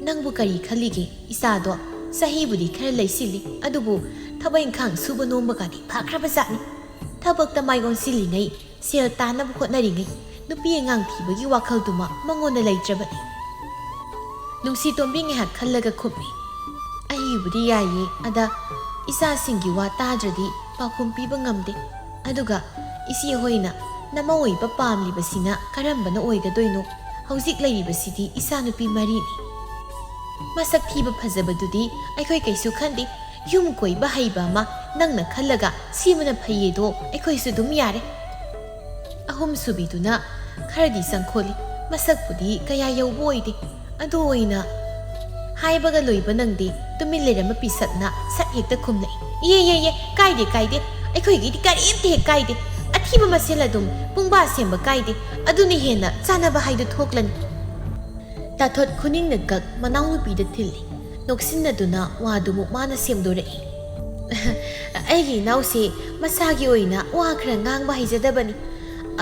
ꯅꯪꯕꯨ ꯀꯔꯤ ꯈꯜꯂꯤꯒꯦ? ꯏꯆꯥꯗꯣ ꯆꯍꯤꯕꯨꯗꯤ ꯈꯔ ꯂꯩꯁꯤꯜꯂꯤ, ꯑꯗꯨꯕꯨ ꯊꯕꯛ ꯏꯪꯈꯥꯡ ꯁꯨꯕ ꯅꯣꯝꯕꯒꯗꯤ ꯐꯈ꯭ꯔꯕꯖꯥꯠꯅꯤ꯫ ꯊꯕꯛꯇ ꯃꯥꯏ ꯑꯣꯟꯁꯤꯜꯂꯤꯉꯩ, ꯁꯦꯜ ꯇꯥꯟꯅꯕ ꯍꯣꯠꯅꯔꯤꯉꯩ, ꯅꯨꯄꯤ ꯑꯉꯥꯡ ꯊꯤꯕꯒꯤ ꯋꯥꯈꯜꯗꯨꯃ ꯃꯉꯣꯟꯗ ꯂꯩꯇ꯭ꯔꯕꯅꯤ꯫" ꯅꯨꯡꯁꯤꯇꯣꯝꯕꯤ ꯉꯥꯏꯍꯥꯛ ꯈꯜꯂꯒ ꯈꯨꯝꯃꯤ꯫ "ꯑꯩꯕꯨꯗꯤ ꯌꯥꯏꯌꯦ, ꯑꯗ ꯏꯆꯥꯁꯤꯡꯒꯤ ꯋꯥ ꯇꯥꯗ꯭ꯔꯗꯤ ꯄꯥꯎꯈꯨꯝ ꯄꯤꯕ ꯉꯝꯗꯦ꯫ ꯑꯗꯨꯒ ꯏꯆꯦ ꯍꯣꯏꯅ ꯅꯃꯧ ꯑꯣꯏꯕ ꯄꯥꯝꯂꯤꯕꯁꯤꯅ ꯀꯔꯝꯕꯅ ꯑꯣꯏꯒꯗꯣꯏꯅꯣ? ꯍꯧꯖꯤꯛ ꯂꯩꯔꯤꯕꯁꯤꯗꯤ ꯏꯆꯥꯅꯨꯄꯤ ꯃꯔꯤꯅꯤ꯫ ꯃꯁꯛ ꯊꯤꯕ ꯐꯖꯕꯗꯨꯗꯤ ꯑꯩꯈꯣꯏ ꯀꯩꯁꯨ ꯈꯟꯗꯦ꯫ ꯌꯨꯝ ꯀꯣꯏꯕ ꯍꯩꯕ ꯑꯃ ꯅꯪꯅ ꯈꯜꯂꯒ ꯁꯤꯃꯅ ꯐꯩꯌꯦꯗꯣ ꯑꯩꯈꯣꯏꯁꯨ ꯑꯗꯨꯝ ꯌꯥꯔꯦ꯫" ꯑꯍꯨꯝꯁꯨꯕꯤꯗꯨꯅ ꯈꯔꯗꯤ ꯆꯪꯈꯣꯜꯂꯤ꯫ ꯃꯁꯛꯄꯨꯗꯤ ꯀꯌꯥ ꯌꯧꯕ ꯑꯣꯏꯗꯦ, ꯑꯗꯨ ꯑꯣꯏꯅ ꯍꯥꯏꯕꯒ ꯂꯣꯏꯕ ꯅꯪꯗꯦ, ꯇꯨꯃꯤꯟ ꯂꯩꯔꯝꯕ ꯄꯤꯁꯛꯅ ꯁꯠ ꯍꯦꯛꯇ ꯈꯨꯝꯂꯛꯏ꯫ "ꯏꯌꯦ, ꯏꯌꯦ, ꯏꯌꯦ, ꯀꯥꯏꯗꯦ, ꯀꯥꯏꯗꯦ, ꯑꯩꯈꯣꯏꯒꯤꯗꯤ ꯀꯔꯤꯝꯇ ꯍꯦꯛ ꯀꯥꯏꯗꯦ꯫ ꯑꯊꯤꯕ ꯃꯁꯦꯜ ꯑꯗꯨꯝ ꯄꯨꯡꯕꯥ ꯁꯦꯝꯕ ꯀꯥꯏꯗꯦ, ꯑꯗꯨꯅ ꯍꯦꯟꯅ ꯆꯥꯟꯅꯕ ꯍꯥꯏꯗꯨ ꯊꯣꯛꯂꯅꯤ꯫" ꯇꯥꯊꯣꯠ ꯈꯨꯅꯤꯡꯅ ꯀꯛ ꯃꯅꯥꯎꯅꯨꯄꯤꯗ ꯊꯤꯜꯂꯤ꯫ ꯅꯣꯛꯁꯤꯟꯅꯗꯨꯅ ꯋꯥꯗꯨꯃꯨꯛ ꯃꯥꯅ ꯁꯦꯝꯗꯣꯔꯛꯏ꯫ "ꯑꯩꯒꯤ ꯏꯅꯥꯎꯁꯦ ꯃꯁꯥꯒꯤ ꯑꯣꯏꯅ ꯋꯥ ꯈꯔ ꯉꯥꯡꯕ ꯍꯩꯖꯗꯕꯅꯤ꯫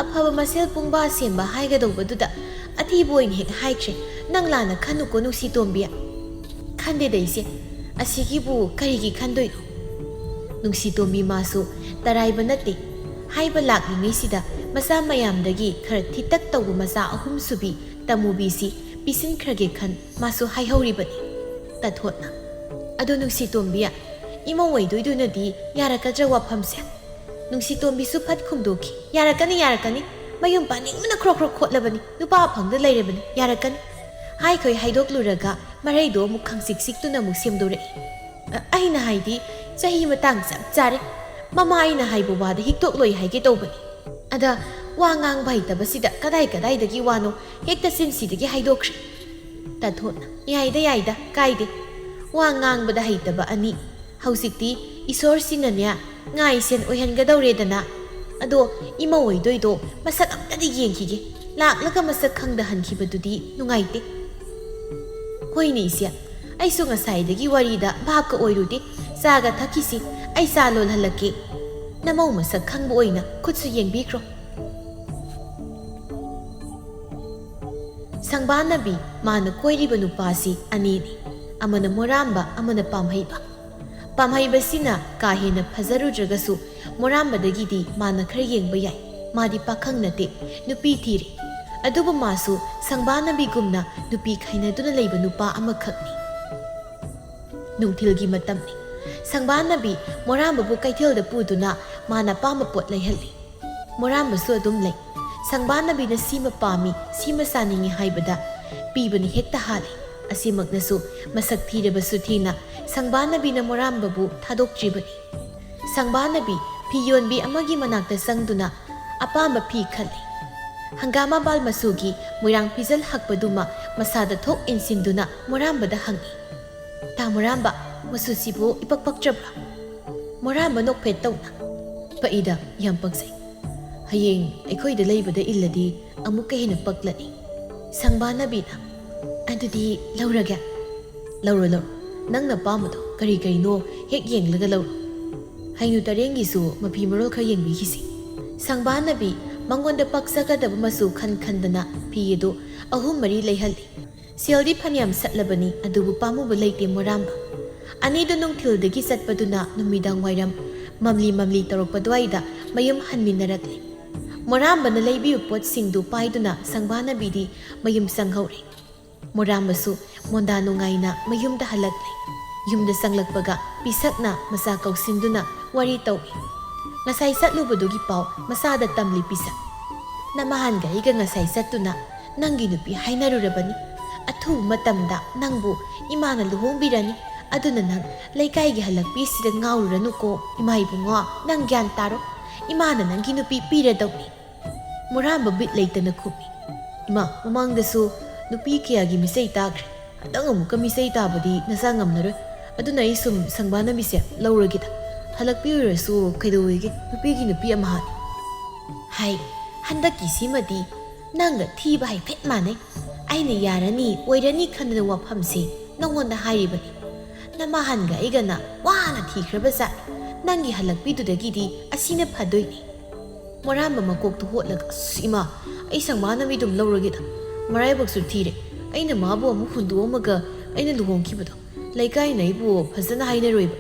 ꯑꯐꯕ ꯃꯁꯦꯜ ꯄꯨꯡꯕꯥ ꯁꯦꯝꯕ ꯍꯥꯏꯒꯗꯧꯕꯗꯨꯗ ꯑꯊꯤꯕ ꯑꯣꯏꯅ ꯍꯦꯛ ꯍꯥꯏꯈ꯭ꯔꯦ꯫ ꯅꯪ ꯂꯥꯟꯅ ꯈꯟꯅꯨꯀꯣ, ꯅꯨꯡꯁꯤꯇꯣꯝꯕꯤ꯫" "ꯈꯟꯗꯦꯗ ꯏꯆꯦ, ꯑꯁꯤꯒꯤꯕꯨ ꯀꯔꯤꯒꯤ ꯈꯟꯗꯣꯏꯅꯣ?" ꯅꯨꯡꯁꯤꯇꯣꯝꯕꯤ ꯃꯥꯁꯨ ꯇꯔꯥꯏꯕ ꯅꯠꯇꯦ꯫ ꯍꯥꯏꯕ ꯂꯥꯛꯂꯤꯉꯩꯁꯤꯗ ꯃꯆꯥ ꯃꯌꯥꯝꯗꯒꯤ ꯈꯔ ꯊꯤꯇꯛ ꯇꯧꯕ ꯃꯆꯥ ꯑꯍꯨꯝꯁꯨꯕꯤ ꯇꯃꯨꯕꯤꯁꯤ ꯄꯤꯁꯤꯟꯈ꯭ꯔꯒꯦ ꯈꯟ ꯃꯥꯁꯨ ꯍꯥꯏꯍꯧꯔꯤꯕꯅꯤ꯫ ꯇꯥꯊꯣꯠꯅ, "ꯑꯗꯣ ꯅꯨꯡꯁꯤꯇꯣꯝꯕꯤ, ꯏꯃꯧ ꯑꯣꯏꯗꯣꯏꯗꯨꯅꯗꯤ ꯌꯥꯔꯛꯀꯗ꯭ꯔꯥ ꯋꯥꯐꯝꯁꯦ?" ꯅꯨꯡꯁꯤꯇꯣꯝꯕꯤꯁꯨ ꯐꯠ ꯈꯨꯝꯗꯣꯛꯈꯤ, "ꯌꯥꯔꯛꯀꯅꯤ, ꯌꯥꯔꯛꯀꯅꯤ꯫ ꯃꯌꯨꯝ ꯄꯥꯅꯤꯡꯕꯅ ꯈ꯭ꯔꯣꯛ ꯈ꯭ꯔꯣꯛ ꯈꯣꯠꯂꯕꯅꯤ꯫ ꯅꯨꯄꯥ ꯑꯐꯪꯗ ꯂꯩꯔꯕꯅꯤ꯫ ꯌꯥꯔꯛꯀꯅꯤ꯫" ꯍꯥꯏꯈꯣꯏ ꯍꯥꯏꯗꯣꯛꯂꯨꯔꯒ ꯃꯔꯩꯗꯣ ꯑꯃꯨꯛ ꯈꯪꯆꯤꯛ ꯆꯤꯛꯇꯨꯅ ꯑꯃꯨꯛ ꯁꯦꯝꯗꯣꯔꯛꯏ꯫ "ꯑ-, ꯑꯩꯅ ꯍꯥꯏꯗꯤ ꯆꯍꯤ ꯃꯇꯥꯡ ꯆꯞ ꯆꯥꯔꯦ꯫ ꯃꯃꯥ ꯑꯩꯅ ꯍꯥꯏꯕ ꯋꯥꯗ ꯍꯤꯛꯇꯣꯛꯂꯣꯏ ꯍꯥꯏꯒꯦ ꯇꯧꯕꯅꯤ꯫ ꯑꯗ ꯋꯥ ꯉꯥꯡꯕ ꯍꯩꯇꯕꯁꯤꯗ ꯀꯗꯥꯏ ꯀꯗꯥꯏꯗꯒꯤ ꯋꯥꯅꯣ ꯍꯦꯛꯇ ꯆꯤꯟꯁꯤꯗꯒꯤ ꯍꯥꯏꯗꯣꯛꯈ꯭ꯔꯦ꯫" ꯇꯥꯊꯣꯠꯅ, "ꯌꯥꯏꯗ, ꯌꯥꯏꯗ, ꯀꯥꯏꯗꯦ꯫ ꯋꯥ ꯉꯥꯡꯕꯗ ꯍꯩꯇꯕ ꯑꯅꯤ ꯍꯧꯖꯤꯛꯇꯤ ꯏꯁꯣꯔꯁꯤꯅꯅꯦ ꯉꯥꯏ ꯁꯦꯟ ꯑꯣꯏꯍꯟꯒꯗꯧꯔꯦꯗꯅ꯫ ꯑꯗꯣ ꯏꯃꯧ ꯑꯣꯏꯗꯣꯏꯗꯣ ꯃꯁꯛ ꯑꯝꯇꯗꯤ ꯌꯦꯡꯈꯤꯒꯦ꯫ ꯂꯥꯛꯂꯒ ꯃꯁꯛ ꯈꯪꯗ ꯍꯟꯈꯤꯕꯗꯨꯗꯤ ꯅꯨꯡꯉꯥꯏꯇꯦ꯫" "ꯍꯣꯏꯅꯦ ꯏꯆꯦ, ꯑꯩꯁꯨ ꯉꯁꯥꯏꯗꯒꯤ ꯋꯥꯔꯤꯗ ꯚꯥꯞꯀ ꯑꯣꯏꯔꯨꯗꯦ꯫ ꯆꯥꯒ ꯊꯛꯈꯤꯁꯤ, ꯑꯩ ꯆꯥ ꯂꯣꯜꯍꯜꯂꯛꯀꯦ꯫ ꯅꯃꯧ ꯃꯁꯛ ꯈꯪꯕ ꯑꯣꯏꯅ ꯈꯨꯠꯁꯨ ꯌꯦꯡꯕꯤꯈ꯭ꯔꯣ꯫" ꯁꯪꯕꯥꯅꯕꯤ ꯃꯥꯅ ꯀꯣꯏꯔꯤꯕ ꯅꯨꯄꯥꯁꯤ ꯑꯅꯤꯅꯤ, ꯑꯃꯅ ꯃꯣꯔꯥꯝꯕ, ꯑꯃꯅ ꯄꯥꯝꯍꯩꯕ꯫ ꯄꯥꯝꯍꯩꯕꯁꯤꯅ ꯀꯥ ꯍꯦꯟꯅ ꯐꯖꯔꯨꯗ꯭ꯔꯒꯁꯨ ꯃꯣꯔꯥꯝꯕꯗꯒꯤꯗꯤ ꯃꯥꯅ ꯈꯔ ꯌꯦꯡꯕ ꯌꯥꯏ꯫ ꯃꯥꯗꯤ ꯄꯥꯈꯪ ꯅꯠꯇꯦ, ꯅꯨꯄꯤ ꯊꯤꯔꯦ꯫ ꯑꯗꯨꯕꯨ ꯃꯥꯁꯨ ꯁꯪꯕꯥꯅꯕꯤꯒꯨꯝꯅ ꯅꯨꯄꯤ ꯈꯥꯏꯅꯗꯨꯅ ꯂꯩꯕ ꯅꯨꯄꯥ ꯑꯃꯈꯛꯅꯤ꯫ ꯅꯨꯡꯊꯤꯜꯒꯤ ꯃꯇꯝꯅꯤ꯫ ꯁꯪꯕꯥꯅꯕꯤ ꯃꯣꯔꯥꯝꯕꯕꯨ ꯀꯩꯊꯦꯜꯗ ꯄꯨꯗꯨꯅ ꯃꯥꯅ ꯑꯄꯥꯝꯕ ꯄꯣꯠ ꯂꯩꯍꯜꯂꯤ꯫ ꯃꯣꯔꯥꯝꯕꯁꯨ ꯑꯗꯨꯝ ꯂꯩ꯫ ꯁꯪꯕꯥꯅꯕꯤꯅ ꯁꯤꯃ ꯄꯥꯝꯃꯤ, ꯁꯤꯃ ꯆꯥꯅꯤꯡꯉꯤ ꯍꯥꯏꯕꯗ ꯄꯤꯕꯅ ꯍꯦꯛꯇ ꯍꯥꯜꯂꯤ꯫ ꯑꯁꯤꯃꯛꯅꯁꯨ ꯃꯁꯛ ꯊꯤꯔꯕꯁꯨ ꯊꯦꯡꯅ ꯁꯪꯕꯥꯅꯕꯤꯅ ꯃꯣꯔꯥꯝꯕꯕꯨ ꯊꯥꯗꯣꯛꯇ꯭ꯔꯤꯕꯅꯤ꯫ ꯁꯪꯕꯥꯅꯕꯤ ꯐꯤ ꯌꯣꯟꯕꯤ ꯑꯃꯒꯤ ꯃꯅꯥꯛꯇ ꯆꯪꯗꯨꯅ ꯑꯄꯥꯝꯕ ꯐꯤ ꯈꯜꯂꯤ꯫ ꯍꯪꯒꯥꯃꯥꯕꯥꯜ ꯃꯆꯨꯒꯤ ꯃꯣꯏꯔꯥꯡ ꯐꯤꯖꯜ ꯍꯛꯄꯗꯨꯃ ꯃꯁꯥꯗ ꯊꯣꯛ ꯏꯟꯁꯤꯟꯗꯨꯅ ꯃꯣꯔꯥꯝꯕꯗ ꯍꯪꯉꯤ꯫ "ꯇꯥ ꯃꯣꯔꯥꯝꯕ, ꯃꯆꯨꯁꯤꯕꯨ ꯏꯄꯛ ꯄꯛꯇ꯭ꯔꯕ꯭ꯔꯥ?" ꯃꯣꯔꯥꯝꯕ ꯅꯣꯛꯐꯦꯠ ꯇꯧꯅ, "ꯄꯛꯏꯗ, ꯌꯥꯝ ꯄꯛꯆꯩ꯫ ꯍꯌꯦꯡ ꯑꯩꯈꯣꯏꯗ ꯂꯩꯕꯗ ꯏꯜꯂꯗꯤ ꯑꯃꯨꯛꯀ ꯍꯦꯟꯅ ꯄꯛꯂꯅꯤ꯫" ꯁꯪꯕꯥꯅꯕꯤꯅ, "ꯑꯗꯨꯗꯤ ꯂꯧꯔꯒꯦ꯫" "ꯂꯧꯔꯣ, ꯂꯧꯔꯣ꯫ ꯅꯪꯅ ꯄꯥꯝꯕꯗꯣ ꯀꯔꯤ ꯀꯔꯤꯅꯣ ꯍꯦꯛ ꯌꯦꯡꯂꯒ ꯂꯧꯔꯣ꯫ ꯍꯩꯅꯨ ꯇꯔꯦꯡꯒꯤꯁꯨ ꯃꯐꯤ ꯃꯔꯣꯜ ꯈꯔ ꯌꯦꯡꯕꯤꯈꯤꯁꯤ꯫" ꯁꯪꯕꯥꯅꯕꯤ ꯃꯉꯣꯟꯗ ꯄꯛꯆꯒꯗꯕ ꯃꯆꯨ ꯈꯟ ꯈꯟꯗꯅ ꯐꯤ ꯑꯗꯨ ꯑꯍꯨꯝ ꯃꯔꯤ ꯂꯩꯍꯜꯂꯤ꯫ ꯁꯦꯜꯗꯤ ꯐꯅꯌꯥꯝ ꯁꯠꯂꯕꯅꯤ, ꯑꯗꯨꯕꯨ ꯄꯥꯝꯃꯨꯕ ꯂꯩꯇꯦ ꯃꯣꯔꯥꯝꯕ꯫ ꯑꯅꯤꯗꯨ ꯅꯨꯡꯊꯤꯜꯗꯒꯤ ꯆꯠꯄꯗꯨꯅ ꯅꯨꯃꯤꯗꯥꯡ ꯋꯥꯏꯔꯝ ꯃꯝꯂꯤ ꯃꯝꯂꯤ ꯇꯧꯔꯛꯄ ꯑꯗꯨꯋꯥꯏꯗ ꯃꯌꯨꯝ ꯍꯟꯃꯤꯟꯅꯔꯛꯂꯤ꯫ ꯃꯣꯔꯥꯝꯕꯅ ꯂꯩꯕꯤꯕ ꯄꯣꯠꯁꯤꯡꯗꯨ ꯄꯥꯏꯗꯨꯅ ꯁꯪꯕꯥꯅꯕꯤꯗꯤ ꯃꯌꯨꯝ ꯆꯪꯍꯧꯔꯦ꯫ ꯃꯣꯔꯥꯝꯕꯁꯨ ꯃꯣꯟꯗꯥ ꯅꯨꯡꯉꯥꯏꯅ ꯃꯌꯨꯝꯗ ꯍꯜꯂꯛꯂꯦ꯫ ꯌꯨꯝꯗ ꯆꯪꯂꯛꯄꯒ ꯄꯤꯁꯛꯅ ꯃꯆꯥ ꯀꯧꯁꯤꯟꯗꯨꯅ ꯋꯥꯔꯤ ꯇꯧꯏ꯫ ꯉꯁꯥꯏ ꯆꯠꯂꯨꯕꯗꯨꯒꯤ ꯄꯥꯎ ꯃꯆꯥꯗ ꯇꯝꯂꯤ ꯄꯤꯁꯛ꯫ "ꯅꯃꯥꯍꯟꯒ ꯑꯩꯒ ꯉꯁꯥꯏ ꯆꯠꯇꯨꯅ ꯅꯪꯒꯤ ꯅꯨꯄꯤ ꯍꯥꯏꯅꯔꯨꯔꯕꯅꯤ꯫ ꯑꯊꯨꯕ ꯃꯇꯝꯗ ꯅꯪꯕꯨ ꯏꯃꯥꯅ ꯂꯨꯍꯣꯡꯕꯤꯔꯅꯤ꯫ ꯑꯗꯨꯅ ꯅꯪ ꯂꯩꯀꯥꯏꯒꯤ ꯍꯜꯂꯛꯄꯤꯁꯤꯗ ꯉꯥꯎꯔꯨꯔꯅꯨꯀꯣ, ꯏꯃꯥ ꯏꯕꯨꯡꯉꯣ, ꯅꯪ ꯒ꯭ꯌꯥꯟ ꯇꯥꯔꯣ꯫ ꯏꯃꯥꯅ ꯅꯪꯒꯤ ꯅꯨꯄꯤ ꯄꯤꯔꯗꯧꯅꯤ꯫" ꯃꯣꯔꯥꯝꯕ ꯕꯤꯠ ꯂꯩꯇꯅ ꯈꯨꯝꯃꯤ꯫ "ꯏꯃꯥ, ꯃꯃꯥꯡꯗꯁꯨ ꯅꯨꯄꯤ ꯀꯌꯥꯒꯤ ꯃꯤꯁꯩ ꯇꯥꯈ꯭ꯔꯦ꯫ ꯍꯟꯗꯛ ꯑꯃꯨꯛꯀ ꯃꯤꯁꯩ ꯇꯥꯕꯗꯤ ꯅꯆꯥ ꯉꯝꯂꯔꯣꯏ꯫ ꯑꯗꯨꯅ ꯑꯩ ꯁꯨꯝ ꯁꯪꯕꯥꯅꯕꯤꯁꯦ ꯂꯧꯔꯒꯦꯗ꯫ ꯍꯜꯂꯛꯄꯤꯔꯨꯔꯁꯨ ꯀꯩꯗꯧꯋꯦꯒꯦ? ꯅꯨꯄꯤꯒꯤ ꯅꯨꯄꯤ ꯑꯃꯍꯥꯠ꯫" "ꯍꯥꯏ, ꯍꯟꯗꯛꯀꯤꯁꯤꯃꯗꯤ ꯅꯪꯒ ꯊꯤꯕ ꯍꯥꯏꯐꯦꯠ ꯃꯥꯟꯅꯩ꯫ ꯑꯩꯅ ꯌꯥꯔꯅꯤ, ꯑꯣꯏꯔꯅꯤ ꯈꯟꯗꯅ ꯋꯥꯐꯝꯁꯦ ꯅꯉꯣꯟꯗ ꯍꯥꯏꯔꯤꯕꯅꯤ꯫ ꯅꯃꯥꯍꯟꯒ ꯑꯩꯒꯅ ꯋꯥꯅ ꯊꯤꯈ꯭ꯔꯕ ꯖꯥꯠꯅꯤ꯫ ꯅꯪꯒꯤ ꯍꯜꯂꯛꯄꯤꯗꯨꯗꯒꯤꯗꯤ ꯑꯁꯤꯅ ꯐꯗꯣꯏꯅꯤ꯫" ꯃꯣꯔꯥꯝꯕ ꯃꯀꯣꯛꯇꯨ ꯍꯣꯠꯂꯒ, "ꯑꯁ ꯏꯃꯥ, ꯑꯩ ꯁꯪꯕꯥꯅꯕꯤ ꯑꯗꯨꯝ ꯂꯧꯔꯒꯦꯗ꯫ ꯃꯔꯥꯏꯕꯛꯁꯨ ꯊꯤꯔꯦ꯫ ꯑꯩꯅ ꯃꯥꯕꯨ ꯑꯃꯨꯛ ꯍꯨꯟꯗꯣꯛꯑꯝꯃꯒ ꯑꯩꯅ ꯂꯨꯍꯣꯡꯈꯤꯕꯗꯣ꯫ ꯂꯩꯀꯥꯏꯅ ꯑꯩꯕꯨ ꯐꯖꯅ ꯍꯥꯏꯅꯔꯣꯏꯕ꯫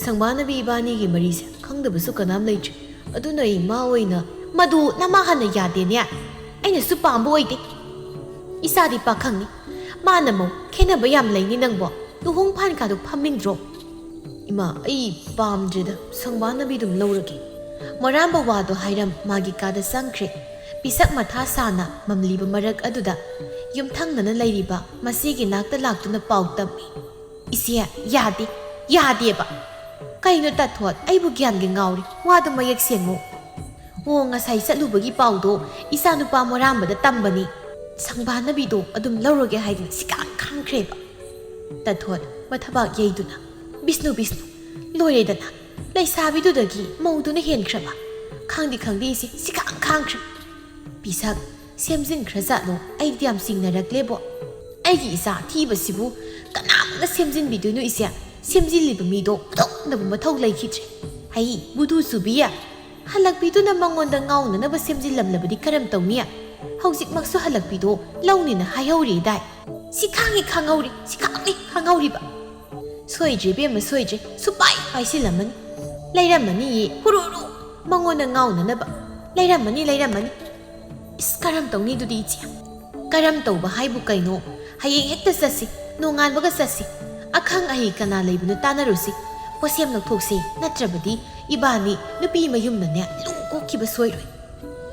ꯁꯪꯕꯥꯅꯕꯤ ꯏꯕꯥꯅꯤꯒꯤ ꯃꯔꯤꯁꯦ ꯈꯪꯗꯕꯁꯨ ꯀꯅꯥꯝ ꯂꯩꯇ꯭ꯔꯦ꯫ ꯑꯗꯨꯅ ꯑꯩ ꯃꯥ ꯑꯣꯏꯅ..." "ꯃꯗꯨ ꯅꯃꯥ ꯍꯥꯟꯅ ꯌꯥꯗꯦꯅꯦ꯫ ꯑꯩꯅꯁꯨ ꯄꯥꯝꯕ ꯑꯣꯏꯗꯦ꯫ ꯏꯆꯥꯗꯤ ꯄꯥꯈꯪꯅꯤ꯫ ꯃꯥꯅ ꯃꯧ꯫ ꯈꯦꯠꯅꯕ ꯌꯥꯝ ꯂꯩꯅꯤ ꯅꯪꯕꯣ꯫ ꯂꯨꯍꯣꯡ ꯐꯥꯟ ꯀꯥꯗꯣ ꯐꯝꯅꯤꯡꯗ꯭ꯔꯣ?" "ꯏꯃꯥ, ꯑꯩ ꯄꯥꯝꯗ꯭ꯔꯦꯗ꯫ ꯁꯪꯕꯥꯅꯕꯤ ꯑꯗꯨꯝ ꯂꯧꯔꯒꯦ꯫" ꯃꯣꯔꯥꯝꯕ ꯋꯥꯗꯣ ꯍꯥꯏꯔꯝ ꯃꯥꯒꯤ ꯀꯥꯗ ꯆꯪꯈ꯭ꯔꯦ꯫ ꯄꯤꯁꯛ ꯃꯊꯥ ꯁꯥꯅ ꯃꯝꯂꯤꯕ ꯃꯔꯛ ꯑꯗꯨꯗ ꯌꯨꯝꯊꯪꯅꯅ ꯂꯩꯔꯤꯕ ꯃꯆꯦꯒꯤ ꯅꯥꯛꯇ ꯂꯥꯛꯇꯨꯅ ꯄꯥꯎ ꯇꯝꯃꯤ꯫ "ꯏꯆꯦ, ꯌꯥꯗꯦ, ꯌꯥꯗꯦꯕ꯫" "ꯀꯩꯅꯣ ꯇꯥꯊꯣꯠ, ꯑꯩꯕꯨ ꯒ꯭ꯌꯥꯟꯒ ꯉꯥꯎꯔꯤ꯫ ꯋꯥꯗꯣ ꯃꯌꯦꯛ ꯁꯦꯡꯉꯨ꯫" ꯑꯣ, ꯉꯁꯥꯏ ꯆꯠꯂꯨꯕꯒꯤ ꯄꯥꯎꯗꯣ ꯏꯆꯥꯅꯨꯄꯥ ꯃꯣꯔꯥꯝꯕꯗ ꯇꯝꯕꯅꯤ꯫ ꯁꯪꯕꯥꯟꯅꯕꯤꯗꯣ ꯑꯗꯨꯝ ꯂꯧꯔꯒꯦ ꯍꯥꯏꯗꯅ ꯁꯤꯈꯥꯡ ꯈꯥꯡꯈ꯭ꯔꯦꯕ꯫ ꯇꯥꯊꯣꯠ ꯃꯊꯕꯥꯛ ꯌꯩꯗꯨꯅ, "ꯕꯤꯁꯅꯨ, ꯕꯤꯁꯅꯨ, ꯂꯣꯏꯔꯦꯗꯅ꯫ ꯂꯩꯁꯥꯕꯤꯗꯨꯗꯒꯤ ꯃꯧꯗꯨꯅ ꯍꯦꯟꯈ꯭ꯔꯕ? ꯈꯪꯗꯤ ꯈꯪꯗꯦ ꯏꯆꯦ, ꯁꯤꯈꯥꯡ ꯈꯥꯡꯈ꯭ꯔꯦ꯫" ꯄꯤꯁꯛ, "ꯁꯦꯝꯖꯤꯟꯈ꯭ꯔꯖꯥꯠꯂꯣ? ꯑꯩꯗꯤ ꯌꯥꯝ ꯆꯤꯡꯅꯔꯛꯂꯦꯕꯣ꯫ ꯑꯩꯒꯤ ꯏꯆꯥ ꯑꯊꯤꯕꯁꯤꯕꯨ ꯀꯅꯥꯃꯨꯛꯅ ꯁꯦꯝꯖꯤꯟꯕꯤꯗꯣꯏꯅꯣ ꯏꯆꯦ? ꯁꯦꯝꯖꯤꯜꯂꯤꯕ ꯃꯤꯗꯣ ꯐꯨꯗꯣꯛꯅꯕ ꯃꯊꯧ ꯂꯩꯈꯤꯗ꯭ꯔꯦ꯫ ꯍꯩ, ꯕꯨꯙꯨ ꯆꯨꯕꯤ, ꯍꯜꯂꯛꯄꯤꯗꯨꯅ ꯃꯉꯣꯟꯗ ꯉꯥꯎꯅꯅꯕ ꯁꯦꯝꯖꯤꯜꯂꯝꯂꯕꯗꯤ ꯀꯔꯝ ꯇꯧꯅꯤ? ꯍꯧꯖꯤꯛꯃꯛꯁꯨ ꯍꯜꯂꯛꯄꯤꯗꯣ ꯂꯧꯅꯤꯅ ꯍꯥꯏꯍꯧꯔꯤꯗꯥꯏ?" "ꯁꯤ ꯈꯥꯡꯉꯤ, ꯈꯥꯡꯍꯧꯔꯤ, ꯁꯤ ꯈꯥꯡꯉꯤ, ꯈꯥꯡꯍꯧꯔꯤꯕ꯫ ꯁꯣꯏꯗ꯭ꯔꯦ ꯏꯕꯦꯝꯃ, ꯁꯣꯏꯗ꯭ꯔꯦ꯫ ꯁꯨꯄꯥꯏ ꯄꯥꯏꯁꯤꯜꯂꯝꯃꯅꯤ꯫ ꯂꯩꯔꯝꯃꯅꯤꯌꯦ, ꯍꯨꯔꯨ ꯍꯨꯔꯨ, ꯃꯉꯣꯟꯗ ꯉꯥꯎꯅꯅꯕ꯫ ꯂꯩꯔꯝꯃꯅꯤ, ꯂꯩꯔꯝꯃꯅꯤ꯫ ꯏꯁ, ꯀꯔꯝ ꯇꯧꯅꯤ ꯑꯗꯨꯗꯤ ꯏꯆꯦ?" "ꯀꯔꯝ ꯇꯧꯕ ꯍꯥꯏꯕꯨ ꯀꯩꯅꯣ? ꯍꯌꯦꯡ ꯍꯦꯛꯇ ꯆꯠꯁꯤ, ꯅꯣꯡꯉꯥꯟꯕꯒ ꯆꯠꯁꯤ꯫ ꯑꯈꯪ ꯑꯍꯩ ꯀꯅꯥ ꯂꯩꯕꯅꯣ ꯇꯥꯟꯅꯔꯨꯁꯤ꯫ ꯄꯣꯠꯁꯦꯝ ꯂꯧꯊꯣꯛꯁꯤ, ꯅꯠꯇ꯭ꯔꯕꯗꯤ ꯏꯕꯥꯅꯤ ꯅꯨꯄꯤ ꯃꯌꯨꯝꯅꯅꯦ ꯂꯨ ꯀꯣꯛꯈꯤꯕ ꯁꯣꯏꯔꯣꯏ꯫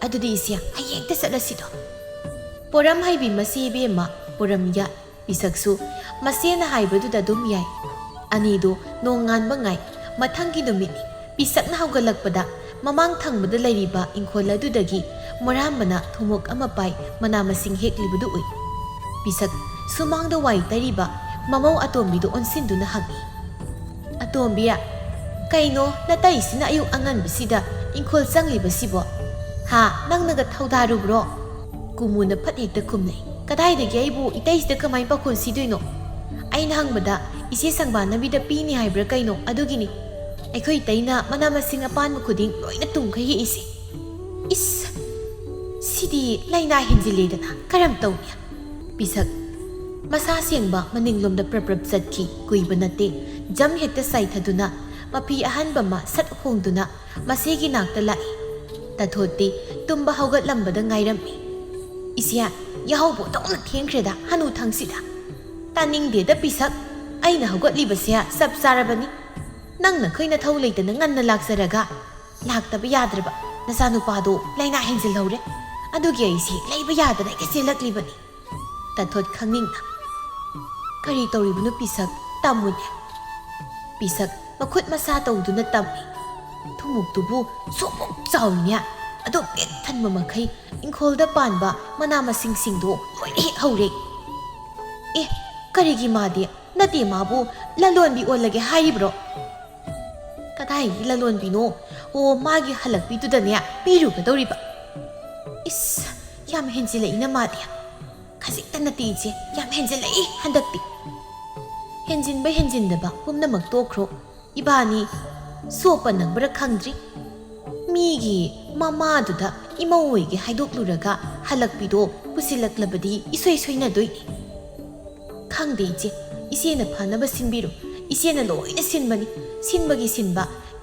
ꯑꯗꯨꯗꯤ ꯏꯆꯦ, ꯍꯌꯦꯡ ꯍꯦꯛꯇ ꯆꯠꯂꯁꯤꯗꯣ꯫" ꯄꯣꯔꯝ ꯍꯩꯕꯤ ꯃꯆꯦ ꯏꯕꯦꯝꯃ, ꯄꯣꯔꯝ ꯌꯥꯏ꯫ ꯄꯤꯁꯛꯁꯨ ꯃꯆꯦꯅ ꯍꯥꯏꯕꯗꯨꯗ ꯑꯗꯨꯝ ꯌꯥꯏ꯫ ꯑꯅꯤꯗꯨ ꯅꯣꯡꯉꯥꯟꯕ ꯉꯥꯏ꯫ ꯃꯊꯪꯒꯤ ꯅꯨꯃꯤꯠꯅꯤ꯫ ꯄꯤꯁꯛꯅ ꯍꯧꯒꯠꯂꯛꯄꯗ ꯃꯃꯥꯡ ꯊꯪꯕꯗ ꯂꯩꯔꯤꯕ ꯏꯪꯈꯣꯜ ꯑꯗꯨꯗꯒꯤ ꯃꯣꯔꯥꯝꯕꯅ ꯊꯨꯝꯃꯣꯛ ꯑꯃ ꯄꯥꯏ ꯃꯅꯥ ꯃꯁꯤꯡ ꯍꯦꯛꯂꯤꯕꯗꯨ ꯎꯏ꯫ ꯄꯤꯁꯛ ꯁꯨꯃꯥꯡꯗ ꯋꯥꯏ ꯇꯩꯔꯤꯕ ꯃꯃꯧ ꯑꯇꯣꯝꯕꯤꯗꯨ ꯑꯣꯟꯁꯤꯟꯗꯨꯅ ꯍꯪꯏ꯫ "ꯑꯇꯣꯝꯕꯤ, ꯀꯩꯅꯣ ꯅꯇꯩꯁꯤꯅ ꯑꯌꯨꯛ ꯑꯉꯟꯕꯁꯤꯗ ꯏꯪꯈꯣꯜ ꯆꯪꯂꯤꯕꯁꯤꯕꯣ? ꯍꯥ, ꯅꯪꯅꯒ ꯊꯧꯗꯥꯔꯨꯕ꯭ꯔꯣ?" ꯀꯨꯃꯨꯅ ꯐꯠ ꯍꯦꯛꯇ ꯈꯨꯝꯂꯛꯏ꯫ "ꯀꯗꯥꯏꯗꯒꯤ ꯑꯩꯕꯨ ꯏꯇꯩꯁꯤꯗ ꯀꯃꯥꯏ ꯄꯥꯈꯣꯟ ꯁꯤꯗꯣꯏꯅꯣ? ꯑꯩꯅ ꯍꯪꯕꯗ ꯏꯆꯦ ꯁꯪꯕꯥꯟꯅꯕꯤꯗ ꯄꯤꯅꯤ ꯍꯥꯏꯕ꯭ꯔꯥ ꯀꯩꯅꯣ, ꯑꯗꯨꯒꯤꯅꯤ꯫ ꯑꯩꯈꯣꯏ ꯏꯇꯩꯅ ꯃꯅꯥ ꯃꯁꯤꯡ ꯑꯄꯥꯟꯕ ꯈꯨꯗꯤꯡ ꯂꯣꯏꯅ ꯇꯨꯝꯈꯩ ꯍꯦꯛꯏꯁꯦ꯫" "ꯏꯁ, ꯁꯤꯗꯤ ꯂꯥꯏꯅꯥ ꯍꯦꯟꯖꯤꯜꯂꯦꯗꯅ, ꯀꯔꯝ ꯇꯧꯅꯤ?" ꯄꯤꯁꯛ ꯃꯁꯥ ꯁꯦꯡꯕ ꯃꯅꯤꯡꯂꯣꯝꯗ ꯄ꯭ꯔꯞ ꯄ꯭ꯔꯞ ꯆꯠꯈꯤ꯫ ꯀꯨꯏꯕ ꯅꯠꯇꯦ, ꯖꯝ ꯍꯦꯛꯇ ꯆꯥꯏꯊꯗꯨꯅ ꯃꯐꯤ ꯑꯍꯟꯕ ꯑꯃ ꯁꯠ ꯍꯣꯡꯗꯨꯅ ꯃꯆꯦꯒꯤ ꯅꯥꯛꯇ ꯂꯥꯛꯏ꯫ ꯇꯥꯊꯣꯠꯇꯤ ꯇꯨꯝꯕ ꯍꯧꯒꯠꯂꯝꯕꯗ ꯉꯥꯏꯔꯝꯃꯤ꯫ "ꯏꯆꯦ, ꯌꯥꯍꯧꯕꯨ ꯑꯣꯟꯊꯣꯛꯅ ꯊꯦꯡꯈ꯭ꯔꯦꯗ ꯍꯅꯨꯊꯪꯁꯤꯗ!" "ꯇꯥꯅꯤꯡꯗꯦꯗ ꯄꯤꯁꯛ, ꯑꯩꯅ ꯍꯧꯒꯠꯂꯤꯕꯁꯦ ꯆꯞ ꯆꯥꯔꯕꯅꯤ꯫ ꯅꯪ ꯅꯈꯣꯏ ꯅꯊꯧ ꯂꯩꯇꯅ ꯉꯟꯅ ꯂꯥꯛꯆꯔꯒ ꯂꯥꯛꯇꯕ ꯌꯥꯗ꯭ꯔꯕ ꯅꯆꯥꯅꯨꯄꯥꯗꯣ ꯂꯥꯏꯅꯥ ꯍꯦꯟꯖꯤꯜꯍꯧꯔꯦ꯫ ꯑꯗꯨꯒꯤ ꯑꯩꯁꯦ ꯂꯩꯕ ꯌꯥꯗꯅ ꯍꯦꯛꯇ ꯆꯦꯜꯂꯛꯂꯤꯕꯅꯤ꯫" ꯇꯥꯊꯣꯠ ꯈꯪꯅꯤꯡꯅ, "ꯀꯔꯤ ꯇꯧꯔꯤꯕꯅꯣ ꯄꯤꯁꯛ? ꯇꯝꯃꯨꯅꯦ꯫" ꯄꯤꯁꯛ ꯃꯈꯨꯠ ꯃꯁꯥ ꯇꯧꯗꯨꯅ ꯇꯝꯃꯤ꯫ "ꯊꯨꯝꯃꯣꯛꯇꯨꯕꯨ ꯁꯨꯃꯨꯛ ꯆꯥꯎꯏꯅꯦ꯫ ꯑꯗꯨꯝ ꯄꯤꯛ ꯊꯟꯕ ꯃꯈꯩ ꯏꯪꯈꯣꯜꯗ ꯄꯥꯟꯕ ꯃꯅꯥ ꯃꯁꯤꯡꯁꯤꯡꯗꯣ ꯂꯣꯏꯅ ꯍꯦꯛ ꯍꯧꯔꯦ꯫ "ꯑꯦ, ꯀꯔꯤꯒꯤ ꯃꯥꯗꯤ? ꯅꯠꯇꯦ, ꯃꯥꯕꯨ ꯂꯂꯣꯟꯕꯤ ꯑꯣꯜꯂꯒꯦ ꯍꯥꯏꯔꯤꯕ꯭ꯔꯣ?" "ꯀꯗꯥꯏꯒꯤ ꯂꯂꯣꯟꯕꯤꯅꯣ? ꯑꯣ, ꯃꯥꯒꯤ ꯍꯜꯂꯛꯄꯤꯗꯨꯗꯅꯦ ꯄꯤꯔꯨꯒꯗꯧꯔꯤꯕ꯫" "ꯏꯁ, ꯌꯥꯝ ꯍꯦꯟꯖꯤꯜꯂꯛꯏꯅ ꯃꯥꯗꯤ꯫ ꯈꯖꯤꯛꯇ ꯅꯠꯇꯦ ꯏꯆꯦ, ꯌꯥꯝ ꯍꯦꯟꯖꯤꯜꯂꯛꯏ ꯍꯟꯗꯛꯇꯤ꯫" "ꯍꯦꯟꯖꯤꯟꯕ ꯍꯦꯟꯖꯤꯟꯗꯕ ꯄꯨꯝꯅꯃꯛ ꯇꯣꯛꯈ꯭ꯔꯣ꯫ ꯏꯕꯥꯅꯤ ꯁꯣꯛꯄ ꯅꯪꯕ꯭ꯔꯥ ꯈꯪꯗ꯭ꯔꯤ꯫ ꯃꯤꯒꯤ ꯃꯃꯥꯗꯨꯗ ꯏꯃꯧ ꯑꯣꯏꯒꯦ ꯍꯥꯏꯗꯣꯛꯂꯨꯔꯒ ꯍꯜꯂꯛꯄꯤꯗꯣ ꯄꯨꯁꯤꯜꯂꯛꯂꯕꯗꯤ ꯏꯁꯣꯏ ꯁꯣꯏꯅꯗꯣꯏꯅꯤ꯫" "ꯈꯪꯗꯦ ꯏꯆꯦ, ꯏꯆꯦꯅ ꯐꯅꯕ ꯁꯤꯟꯕꯤꯔꯣ꯫ ꯏꯆꯦꯅ ꯂꯣꯏꯅ ꯁꯤꯟꯕꯅꯤ, ꯁꯤꯟꯕꯒꯤ ꯁꯤꯟꯕ꯫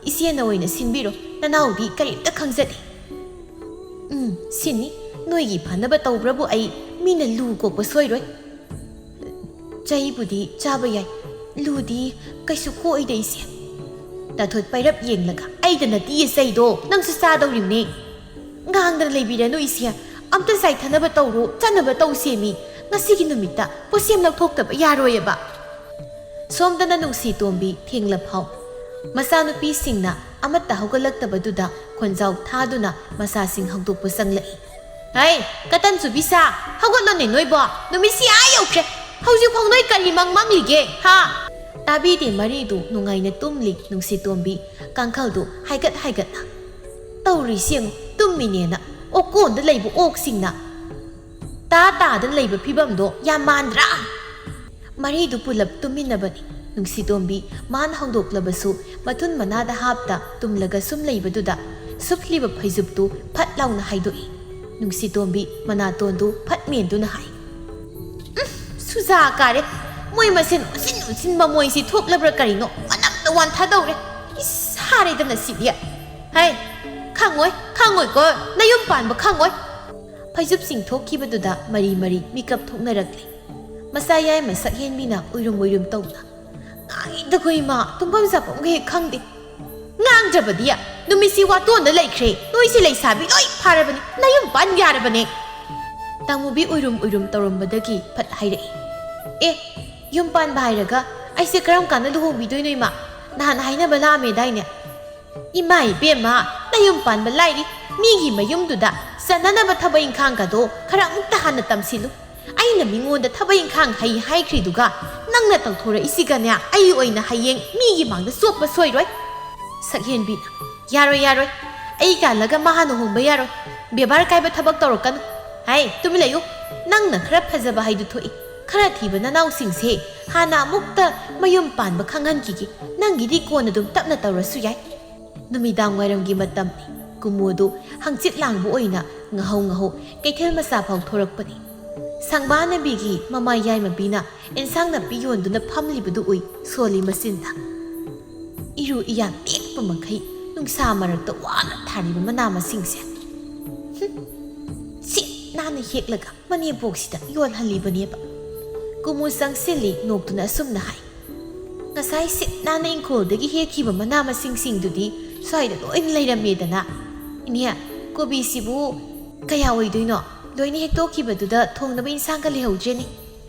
ꯏꯆꯦꯅ ꯑꯣꯏꯅ ꯁꯤꯟꯕꯤꯔꯣ, ꯅꯅꯥꯎꯗꯤ ꯀꯔꯤꯝꯇ ꯈꯪꯖꯗꯦ꯫" "ꯎꯝ, ꯁꯤꯟꯅꯤ꯫ ꯅꯣꯏꯒꯤ ꯐꯅꯕ ꯇꯧꯕ꯭ꯔꯕꯨ ꯑꯩ ꯃꯤꯅ ꯂꯨ ꯀꯣꯛꯄ ꯁꯣꯏꯔꯣꯏ꯫ ꯆꯩꯕꯨꯗꯤ ꯆꯥꯕ ꯌꯥꯏ, ꯂꯨꯗꯤ ꯀꯩꯁꯨ ꯀꯣꯛꯏꯗ ꯏꯆꯦ꯫" ꯇꯥꯊꯣꯠ ꯄꯥꯏꯔꯞ ꯌꯦꯡꯂꯒ, "ꯑꯩꯗ ꯅꯠꯇꯤꯌꯦ ꯆꯩꯗꯣ, ꯅꯪꯁꯨ ꯆꯥꯗꯧꯔꯤꯕꯅꯦ꯫ ꯉꯥꯡꯗꯅ ꯂꯩꯕꯤꯔꯅꯨ ꯏꯆꯦ, ꯑꯝꯇ ꯆꯥꯏꯊꯅꯕ ꯇꯧꯔꯣ, ꯆꯠꯅꯕ ꯇꯧꯁꯦꯃꯤ꯫ ꯉꯁꯤꯒꯤ ꯅꯨꯃꯤꯠꯇ ꯄꯣꯠꯁꯦꯝ ꯂꯧꯊꯣꯛꯇꯕ ꯌꯥꯔꯣꯏꯑꯕ꯫" ꯁꯣꯝꯗꯅ ꯅꯨꯡꯁꯤ ꯇꯣꯝꯕꯤ ꯊꯦꯡꯂꯐꯥꯎ ꯃꯆꯥꯅꯨꯄꯤꯁꯤꯡꯅ ꯑꯃꯠꯇ ꯍꯧꯒꯠꯂꯛꯇꯕꯗꯨꯗ ꯈꯣꯟꯖꯥꯎ ꯊꯥꯗꯨꯅ ꯃꯆꯥꯁꯤꯡ ꯍꯧꯗꯣꯛꯄ ꯆꯪꯂꯛꯏ꯫ "ꯍꯩ, ꯀꯇꯟ ꯆꯨꯕꯤ ꯁꯥ, ꯍꯧꯒꯠꯂꯣꯅꯦ ꯅꯣꯏꯕꯣ, ꯅꯨꯃꯤꯠꯁꯤ ꯑꯥ ꯌꯧꯈ꯭ꯔꯦ꯫ ꯍꯧꯖꯤꯛꯐꯥꯎ ꯅꯣꯏ ꯀꯔꯤ ꯃꯪ ꯃꯪꯂꯤꯒꯦ, ꯍꯥ?" ꯇꯥꯕꯤꯗꯦ ꯃꯔꯤꯗꯨ ꯅꯨꯡꯉꯥꯏꯅ ꯇꯨꯝꯂꯤ ꯅꯨꯡꯁꯤ ꯇꯣꯝꯕꯤ ꯀꯥꯡꯈꯜꯗꯨ ꯍꯥꯏꯒꯠ ꯍꯥꯏꯒꯠꯅ꯫ "ꯇꯧꯔꯤꯁꯤ ꯌꯦꯡꯉꯨ, ꯇꯨꯝꯃꯤꯅꯦꯅ ꯑꯣꯀꯣꯟꯗ ꯂꯩꯕ ꯑꯣꯛꯁꯤꯡꯅ ꯇꯥ ꯇꯥꯗꯅ ꯂꯩꯕ ꯐꯤꯕꯝꯗꯣ ꯌꯥꯝ ꯃꯥꯟꯗ꯭ꯔꯥ?" ꯃꯔꯤꯗꯨ ꯄꯨꯂꯞ ꯇꯨꯝꯃꯤꯟꯅꯕꯅꯤ꯫ ꯅꯨꯡꯁꯤꯇꯣꯝꯕꯤ ꯃꯥꯅ ꯍꯧꯗꯣꯛꯂꯕꯁꯨ ꯃꯊꯨꯟ ꯃꯅꯥꯗ ꯍꯥꯞꯇ ꯇꯨꯝꯂꯒ ꯁꯨꯝ ꯂꯩꯕꯗꯨꯗ ꯁꯨꯞꯂꯤꯕ ꯐꯩꯖꯨꯞꯇꯨ ꯐꯠ ꯂꯥꯎꯅ ꯍꯥꯏꯗꯣꯛꯏ꯫ ꯅꯨꯡꯁꯤꯇꯣꯝꯕꯤ ꯃꯅꯥꯇꯣꯟꯗꯨ ꯐꯠ ꯃꯦꯟꯗꯨꯅ ꯍꯥꯏ, "ꯎꯝ, ꯁꯨꯖꯥ ꯀꯥꯔꯦ꯫ ꯃꯣꯏ ꯃꯁꯦꯟ ꯎꯆꯤꯟ ꯎꯆꯤꯟ ꯃꯃꯣꯏꯁꯤ ꯊꯣꯛꯂꯕ꯭ꯔꯥ ꯀꯔꯤꯅꯣ? ꯃꯅꯝꯗ ꯋꯥꯟꯊꯗꯧꯔꯦ꯫ ꯏꯁ, ꯍꯥꯔꯦꯗꯅ ꯁꯤꯗꯤ꯫ ꯍꯩ, ꯈꯪꯉꯣꯏ, ꯈꯪꯉꯣꯏꯀꯣ꯫ ꯅꯌꯨꯝ ꯄꯥꯟꯕ ꯈꯪꯉꯣꯏ꯫" ꯐꯩꯖꯨꯞꯁꯤꯡ ꯊꯣꯛꯈꯤꯕꯗꯨꯗ ꯃꯔꯤ ꯃꯔꯤ ꯃꯤꯀꯞ ꯊꯣꯛꯅꯔꯛꯂꯤ꯫ ꯃꯆꯥ ꯌꯥꯏꯃ ꯁꯛꯍꯦꯟꯕꯤꯅ ꯎꯏꯔꯨꯝ ꯎꯏꯔꯨꯝ ꯇꯧꯅ, "ꯉꯥꯏꯗꯈꯣ ꯏꯃꯥ, ꯇꯨꯝꯐꯝ ꯆꯥꯐꯝꯒ ꯍꯦꯛ ꯈꯪꯗꯦ꯫" "ꯉꯥꯡꯗ꯭ꯔꯕꯗꯤ? ꯅꯨꯃꯤꯠꯁꯤ ꯋꯥꯇꯣꯟꯗ ꯂꯩꯈ꯭ꯔꯦ꯫ ꯅꯣꯏꯁꯤ ꯂꯩꯁꯥꯕꯤ ꯂꯣꯏ ꯐꯥꯔꯕꯅꯤ, ꯅꯌꯨꯝ ꯄꯥꯟ ꯌꯥꯔꯕꯅꯦ꯫" ꯇꯥꯃꯨꯕꯤ ꯎꯏꯔꯨꯝ ꯎꯏꯔꯨꯝ ꯇꯧꯔꯝꯕꯗꯒꯤ ꯐꯠ ꯍꯥꯏꯔꯛꯏ, "ꯑꯦ, ꯌꯨꯝ ꯄꯥꯟꯕ ꯍꯥꯏꯔꯒ ꯑꯩꯁꯦ ꯀꯔꯝ ꯀꯥꯟꯗ ꯂꯨꯍꯣꯡꯕꯤꯗꯣꯏꯅꯣ ꯏꯃꯥ? ꯅꯍꯥꯟ ꯍꯥꯏꯅꯕ ꯂꯥꯛꯑꯝꯃꯦꯗꯥꯏꯅꯦ?" "ꯏꯃꯥ ꯏꯕꯦꯝꯃ, ꯅꯌꯨꯝ ꯄꯥꯟꯕ ꯂꯥꯏꯔꯤ, ꯃꯤꯒꯤ ꯃꯌꯨꯝꯗꯨꯗ ꯆꯟꯅꯅꯕ ꯊꯕꯛ ꯏꯪꯈꯥꯡꯒꯗꯣ ꯈꯔ ꯑꯃꯨꯛꯇ ꯍꯥꯟꯅ ꯇꯝꯁꯤꯜꯂꯨ꯫ ꯑꯩꯅ ꯃꯤꯉꯣꯟꯗ ꯊꯕꯛ ꯏꯪꯈꯥꯡ ꯍꯩ ꯍꯥꯏꯈ꯭ꯔꯤꯗꯨꯒ ꯅꯪꯅ ꯇꯧꯊꯣꯔꯛꯏꯁꯤꯒꯅꯦ, ꯑꯩ ꯑꯣꯏꯅ ꯍꯌꯦꯡ ꯃꯤꯒꯤ ꯃꯥꯡꯗ ꯆꯣꯞꯄ ꯁꯣꯏꯔꯣꯏ꯫ ꯁꯛꯍꯦꯟꯕꯤꯅ, "ꯌꯥꯔꯣꯏ, ꯌꯥꯔꯣꯏ꯫ ꯑꯩ ꯀꯥꯜꯂꯒ ꯃꯥ ꯍꯥꯟꯅ ꯍꯣꯡꯕ ꯌꯥꯔꯣꯏ꯫ ꯕꯦꯕꯥꯔ ꯀꯥꯏꯕ ꯊꯕꯛ ꯇꯧꯔꯛꯀꯅꯨ꯫ ꯍꯥꯏ, ꯇꯨꯃꯤꯟ ꯂꯩꯌꯨ꯫ ꯅꯪꯅ ꯈꯔ ꯐꯖꯕ ꯍꯥꯏꯗꯨ ꯊꯣꯛꯏ꯫ ꯈꯔ ꯊꯤꯕ ꯅꯅꯥꯎꯁꯤꯡꯁꯦ ꯍꯥꯟꯅ ꯑꯃꯨꯛꯇ ꯃꯌꯨꯝ ꯄꯥꯟꯕ ꯈꯪꯍꯟꯈꯤꯒꯦ꯫ ꯅꯪꯒꯤꯗꯤ ꯀꯣꯟꯅ ꯑꯗꯨꯝ ꯇꯞꯅ ꯇꯧꯔꯁꯨ ꯌꯥꯏ"꯫ ꯅꯨꯃꯤꯗꯥꯡ ꯋꯥꯏꯔꯝꯒꯤ ꯃꯇꯝꯅꯤ꯫ ꯀꯨꯃꯨꯗꯨ ꯍꯪꯆꯤꯠ ꯂꯥꯡꯕ ꯑꯣꯏꯅ ꯉꯥꯍꯧ ꯉꯥꯍꯧ ꯀꯩꯊꯦꯜ ꯃꯆꯥ ꯐꯥꯎ ꯊꯣꯔꯛꯄꯅꯤ꯫ ꯁꯪꯕꯥꯅꯕꯤꯒꯤ ꯃꯃꯥ ꯌꯥꯏꯃꯕꯤꯅ ꯑꯦꯟꯁꯥꯡ ꯅꯥꯄꯤ ꯌꯣꯟꯗꯨꯅ ꯐꯝꯂꯤꯕꯗꯨ ꯎꯏ ꯁꯣꯜꯂꯤ ꯃꯆꯤꯟꯗ꯫ ꯏꯔꯨ ꯏꯌꯥꯟ ꯇꯦꯛꯄ ꯃꯈꯩ ꯅꯨꯡꯁꯥ ꯃꯔꯛꯇ ꯋꯥꯅ ꯊꯥꯔꯤꯕ ꯃꯅꯥ ꯃꯁꯤꯡꯁꯦ, ꯍꯨꯝ, ꯁꯤꯠ ꯅꯥꯟꯅ ꯍꯦꯛꯂꯒ ꯃꯅꯦꯝꯄꯣꯛꯁꯤꯗ ꯌꯣꯜꯍꯜꯂꯤꯕꯅꯦꯕ꯫ ꯀꯨꯃꯨ ꯆꯪꯁꯤꯜꯂꯤ ꯅꯣꯛꯇꯨꯅ ꯑꯁꯨꯝꯅ ꯍꯥꯏ, "ꯉꯁꯥꯏ ꯁꯤꯠ ꯅꯥꯟꯅ ꯏꯪꯈꯣꯜꯗꯒꯤ ꯍꯦꯛꯈꯤꯕ ꯃꯅꯥ ꯃꯁꯤꯡꯁꯤꯡꯗꯨꯗꯤ ꯁ꯭ꯋꯥꯏꯗ ꯂꯣꯏꯅ ꯂꯩꯔꯝꯃꯦꯗꯅ꯫ ꯏꯅꯦ, ꯀꯣꯕꯤꯁꯤꯕꯨ ꯀꯌꯥ ꯑꯣꯏꯗꯣꯏꯅꯣ? ꯂꯣꯏꯅ ꯍꯦꯛꯇꯣꯛꯈꯤꯕꯗꯨꯗ ꯊꯣꯡꯅꯕ ꯏꯟꯁꯥꯡꯒ ꯂꯩꯍꯧꯗ꯭ꯔꯦꯅꯦ"꯫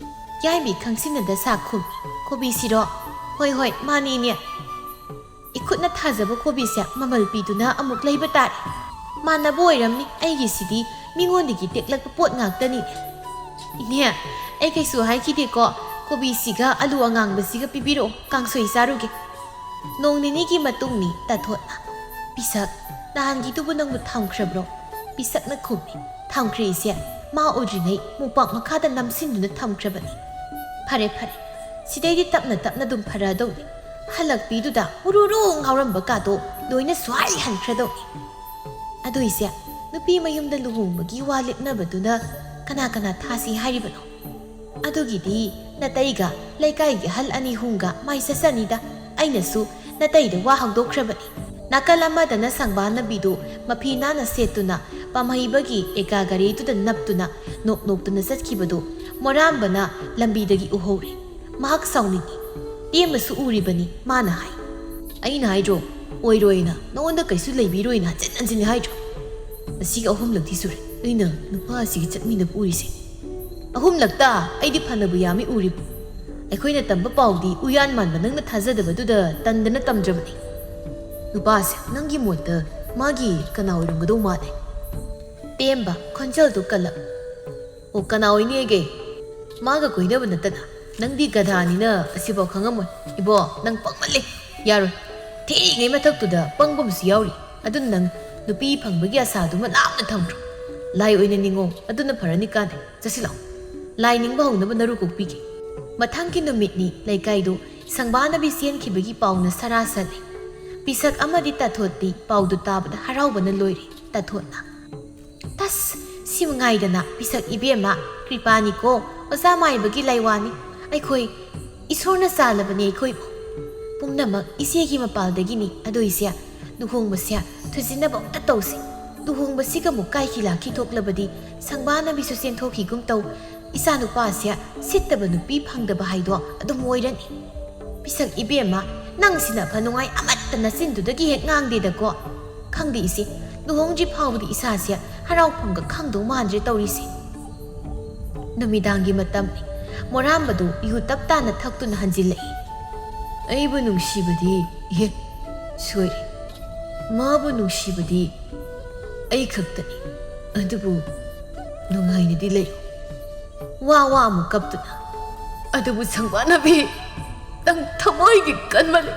ꯌꯥꯏꯃꯕꯤ ꯈꯪꯁꯤꯟꯅꯗ ꯁꯥ ꯈꯨꯝꯃꯤ, "ꯀꯣꯕꯤꯁꯤꯔꯣ? ꯍꯣꯏ, ꯍꯣꯏ, ꯃꯥꯅꯤ, ꯏꯅꯦ꯫ ꯏꯈꯨꯠꯅ ꯊꯥꯖꯕ ꯀꯣꯕꯤꯁꯦ ꯃꯃꯜ ꯄꯤꯗꯨꯅ ꯑꯃꯨꯛ ꯂꯩꯕ ꯇꯥꯔꯦ꯫ ꯃꯥꯟꯅꯕ ꯑꯣꯏꯔꯝꯅꯤ, ꯑꯩꯒꯤꯁꯤꯗꯤ ꯃꯤꯉꯣꯟꯗꯒꯤ ꯇꯦꯛꯂꯛꯄ ꯄꯣꯠ ꯉꯥꯛꯇꯅꯤꯅꯦ꯫ ꯏꯅꯦ, ꯑꯩ ꯀꯩꯁꯨ ꯍꯥꯏꯈꯤꯗꯦꯀꯣ, ꯀꯣꯕꯤꯁꯤꯒ ꯑꯂꯨ ꯑꯉꯥꯡꯕꯁꯤꯒ ꯄꯤꯕꯤꯔꯛꯑꯣ, ꯀꯥꯡꯁꯣꯏ ꯆꯥꯔꯨꯒꯦ"꯫ ꯅꯣꯡ ꯅꯤꯅꯤꯒꯤ ꯃꯇꯨꯡꯅꯤ ꯇꯥꯊꯣꯠꯅ꯫ "ꯄꯤꯁꯛ, ꯅꯍꯥꯟꯒꯤꯗꯨꯕꯨ ꯅꯪꯕꯨ ꯊꯝꯈ꯭ꯔꯕ꯭ꯔꯣ?" ꯄꯤꯁꯛꯅ ꯈꯨꯝꯃꯤ꯫ "ꯊꯝꯈ꯭ꯔꯦ ꯏꯆꯦ, ꯃꯥ ꯎꯗ꯭ꯔꯤꯉꯩ ꯃꯣꯝꯄꯥꯛ ꯃꯈꯥꯗ ꯅꯝꯁꯤꯟꯗꯨꯅ ꯊꯝꯈ꯭ꯔꯕꯅꯤ"꯫ "ꯐꯔꯦ, ꯐꯔꯦ, ꯁꯤꯗꯩꯗꯤ ꯇꯞꯅ ꯇꯞꯅ ꯑꯗꯨꯝ ꯐꯔꯛꯑꯗꯧꯅꯤ꯫ ꯍꯜꯂꯛꯄꯤꯗꯨꯗ ꯎꯔꯨꯔꯨ ꯉꯥꯎꯔꯝꯕ ꯀꯥꯗꯣ ꯂꯣꯏꯅ ꯁ꯭ꯋꯥꯏ ꯍꯟꯈ꯭ꯔꯗꯧꯅꯤ"꯫ "ꯑꯗꯨ ꯏꯆꯦ, ꯅꯨꯄꯤ ꯃꯌꯨꯝꯗ ꯂꯨꯍꯣꯡꯕꯒꯤ ꯋꯥ ꯂꯦꯞꯅꯕꯗꯨꯅ ꯀꯅꯥ ꯀꯅꯥ ꯊꯥꯁꯤ ꯍꯥꯏꯔꯤꯕꯅꯣ?" "ꯑꯗꯨꯒꯤꯗꯤ ꯅꯇꯩꯒ ꯂꯩꯀꯥꯏꯒꯤ ꯑꯍꯜ ꯑꯅꯤ ꯑꯍꯨꯝꯒ ꯃꯥꯏ ꯆꯠꯆꯅꯤꯗ꯫ ꯑꯩꯅꯁꯨ ꯅꯇꯩꯗ ꯋꯥ ꯍꯧꯗꯣꯛꯈ꯭ꯔꯕꯅꯤ"꯫ ꯅꯥꯀꯜ ꯑꯃꯗꯅ ꯁꯪꯕꯥꯅꯕꯤꯗꯨ ꯃꯐꯤ ꯅꯥꯟꯅ ꯁꯦꯠꯇꯨꯅ ꯄꯥꯝꯍꯩꯕꯒꯤ ꯑꯦꯀꯥ ꯒꯥꯔꯤꯗꯨꯗ ꯅꯞꯇꯨꯅ ꯅꯣꯛ ꯅꯣꯛꯇꯨꯅ ꯆꯠꯈꯤꯕꯗꯨ ꯃꯣꯔꯥꯝꯕꯅ ꯂꯝꯕꯤꯗꯒꯤ ꯎꯍꯧꯔꯦ꯫ ꯃꯍꯥꯛ ꯁꯥꯎꯅꯤꯡꯏ꯫ "ꯇꯦꯝꯃꯁꯨ ꯎꯔꯤꯕꯅꯤ", ꯃꯥꯅ ꯍꯥꯏ꯫ "ꯑꯩꯅ ꯍꯥꯏꯗ꯭ꯔꯣ, ꯑꯣꯏꯔꯣꯏꯅ, ꯅꯉꯣꯟꯗ ꯀꯩꯁꯨ ꯂꯩꯕꯤꯔꯣꯏꯅ ꯍꯟꯖꯤꯟ ꯍꯟꯖꯤꯟ ꯍꯥꯏꯗ꯭ꯔꯣ? ꯃꯁꯤꯒ ꯑꯍꯨꯝꯂꯛꯇꯤ ꯁꯨꯔꯦ ꯑꯩꯅ ꯅꯨꯄꯥ ꯑꯁꯤꯒ ꯆꯠꯃꯤꯟꯅꯕ ꯎꯔꯤꯁꯦ꯫ ꯑꯍꯨꯝꯂꯛꯇ ꯑꯩꯗꯤ ꯐꯅꯕꯨ ꯌꯥꯝꯃꯤ ꯎꯔꯤꯕ꯫ ꯑꯩꯈꯣꯏꯅ ꯇꯝꯕ ꯄꯥꯎꯗꯤ ꯎꯌꯥꯟ ꯃꯥꯟꯕ ꯅꯪꯅ ꯊꯥꯖꯗꯕꯗꯨꯗ ꯇꯟꯗꯅ ꯇꯝꯗ꯭ꯔꯕꯅꯤ꯫ ꯅꯨꯄꯥꯁꯦ ꯅꯪꯒꯤ ꯃꯣꯠꯇ ꯃꯥꯒꯤ ꯀꯅꯥ ꯑꯣꯏꯔꯝꯒꯗꯧ ꯃꯥꯜꯂꯦ? ꯇꯦꯝꯕ, ꯈꯣꯟꯖꯦꯜꯗꯨ ꯀꯜꯂꯞ꯫ ꯑꯣ, ꯀꯅꯥ ꯑꯣꯏꯅꯤꯒꯦ? ꯃꯥꯒ ꯀꯣꯏꯅꯕ ꯅꯠꯇꯅ꯫ ꯅꯪꯗꯤ ꯒꯙꯥꯅꯤꯅ ꯑꯁꯤꯐꯥꯎ ꯈꯪꯉꯝꯃꯣꯏ꯫ ꯏꯕꯣ, ꯅꯪ ꯄꯪꯃꯜꯂꯦ꯫ ꯌꯥꯔꯣꯏ꯫ ꯊꯤꯔꯤꯉꯩ ꯃꯊꯛꯇꯨꯗ ꯄꯪꯕ ꯑꯃꯁꯨ ꯌꯥꯎꯔꯤ꯫ ꯑꯗꯨꯅ ꯅꯪ ꯅꯨꯄꯤ ꯐꯪꯕꯒꯤ ꯑꯁꯥꯗꯨꯃ ꯂꯥꯞꯅ ꯊꯝꯈ꯭ꯔꯣ꯫ ꯂꯥꯏ ꯑꯣꯏꯅ ꯅꯤꯡꯉꯣ꯫ ꯑꯗꯨꯅ ꯐꯔꯅꯤ ꯀꯥꯟꯅꯩ꯫ ꯆꯠꯁꯤꯜꯂꯣ꯫ ꯂꯥꯏ ꯅꯤꯡꯕ ꯍꯧꯅꯕ ꯅꯔꯨ ꯀꯣꯛꯄꯤꯒꯦ꯫ ꯃꯊꯪꯒꯤ ꯅꯨꯃꯤꯠꯅꯤ꯫ ꯂꯩꯀꯥꯏꯗꯨ ꯁꯪꯕꯥꯅꯕꯤ ꯆꯦꯟꯈꯤꯕꯒꯤ ꯄꯥꯎꯅ ꯁꯔꯥ ꯁꯜꯂꯦ꯫ ꯄꯤꯁꯛ ꯑꯃꯗꯤ ꯇꯥꯊꯣꯠꯇꯤ ꯄꯥꯎꯗꯨ ꯇꯥꯕꯗ ꯍꯔꯥꯎꯕꯅ ꯂꯣꯏꯔꯦ꯫ ꯇꯥꯊꯣꯠꯅ, "ꯇꯁ, ꯁꯤ ꯃꯉꯥꯏꯗꯅ ꯄꯤꯁꯛ ꯏꯕꯦꯝꯃ, ꯀ꯭ꯔꯤꯄꯥꯅꯤꯀꯣ, ꯑꯣꯖꯥ ꯃꯥꯏꯕꯒꯤ ꯂꯥꯏꯋꯥꯅꯤ꯫ ꯑꯩꯈꯣꯏ ꯏꯁꯣꯔꯅ ꯆꯥꯜꯂꯕꯅꯤ ꯑꯩꯈꯣꯏꯕꯨ꯫ ꯄꯨꯝꯅꯃꯛ ꯏꯆꯦꯒꯤ ꯃꯄꯥꯜꯗꯒꯤꯅꯤ꯫ ꯑꯗꯨ ꯏꯆꯦ, ꯂꯨꯍꯣꯡꯕꯁꯦ ꯊꯨꯖꯤꯟꯅꯕ ꯑꯝꯇ ꯇꯧꯁꯤ꯫ ꯂꯨꯍꯣꯡꯕꯁꯤꯒ ꯑꯃꯨꯛ ꯀꯥꯏꯈꯤ ꯂꯥꯛꯈꯤ ꯊꯣꯛꯂꯕꯗꯤ ꯁꯪꯕꯥꯅꯕꯤꯁꯨ ꯆꯦꯟꯊꯣꯛꯈꯤꯒꯨꯝ ꯇꯧ꯫ ꯏꯆꯥꯅꯨꯄꯥꯁꯦ ꯁꯤꯠꯇꯕ ꯅꯨꯄꯤ ꯐꯪꯗꯕ ꯍꯥꯏꯗꯣ ꯑꯗꯨꯝ ꯑꯣꯏꯔꯅꯤ꯫ ꯄꯤꯁꯛ ꯏꯕꯦꯝꯃ, ꯅꯪꯁꯤꯅ ꯐꯅꯨꯡꯉꯥꯏ ꯑꯃꯠꯇ ꯅꯆꯤꯟꯗꯨꯗꯒꯤ ꯍꯦꯛ ꯉꯥꯡꯗꯦꯗꯀꯣ꯫ ꯈꯪꯗꯦ ꯏꯆꯦ, ꯂꯨꯍꯣꯡꯗ꯭ꯔꯤ ꯐꯥꯎꯕꯗꯤ ꯏꯁꯥꯁꯦ ꯍꯔꯥꯎꯐꯝꯒ ꯈꯪꯗꯧ ꯃꯥꯟꯗ꯭ꯔꯦ ꯇꯧꯔꯤꯁꯦ"꯫ ꯅꯨꯃꯤꯗꯥꯡꯒꯤ ꯃꯇꯝꯅꯤ꯫ ꯃꯣꯔꯥꯝꯕꯗꯨ ꯌꯨ ꯇꯞ ꯇꯥꯅ ꯊꯛꯇꯨꯅ ꯍꯟꯖꯤꯜꯂꯛꯏ꯫ "ꯑꯩꯕꯨ ꯅꯨꯡꯁꯤꯕꯗꯤ, ꯏꯍꯦ, ꯁꯣꯏꯔꯦ꯫ ꯃꯥꯕꯨ ꯅꯨꯡꯁꯤꯕꯗꯤ ꯑꯩ ꯈꯛꯇꯅꯤ꯫ ꯑꯗꯨꯕꯨ ꯅꯨꯡꯉꯥꯏꯅꯗꯤ ꯂꯩꯌꯨ"꯫ ꯋꯥ ꯋꯥ ꯑꯃꯨꯛ ꯀꯞꯇꯨꯅ, "ꯑꯗꯨꯕꯨ ꯁꯪꯕꯥꯅꯕꯤ, ꯅꯪ ꯊꯃꯣꯏꯗꯤ ꯀꯟꯃꯜꯂꯦ꯫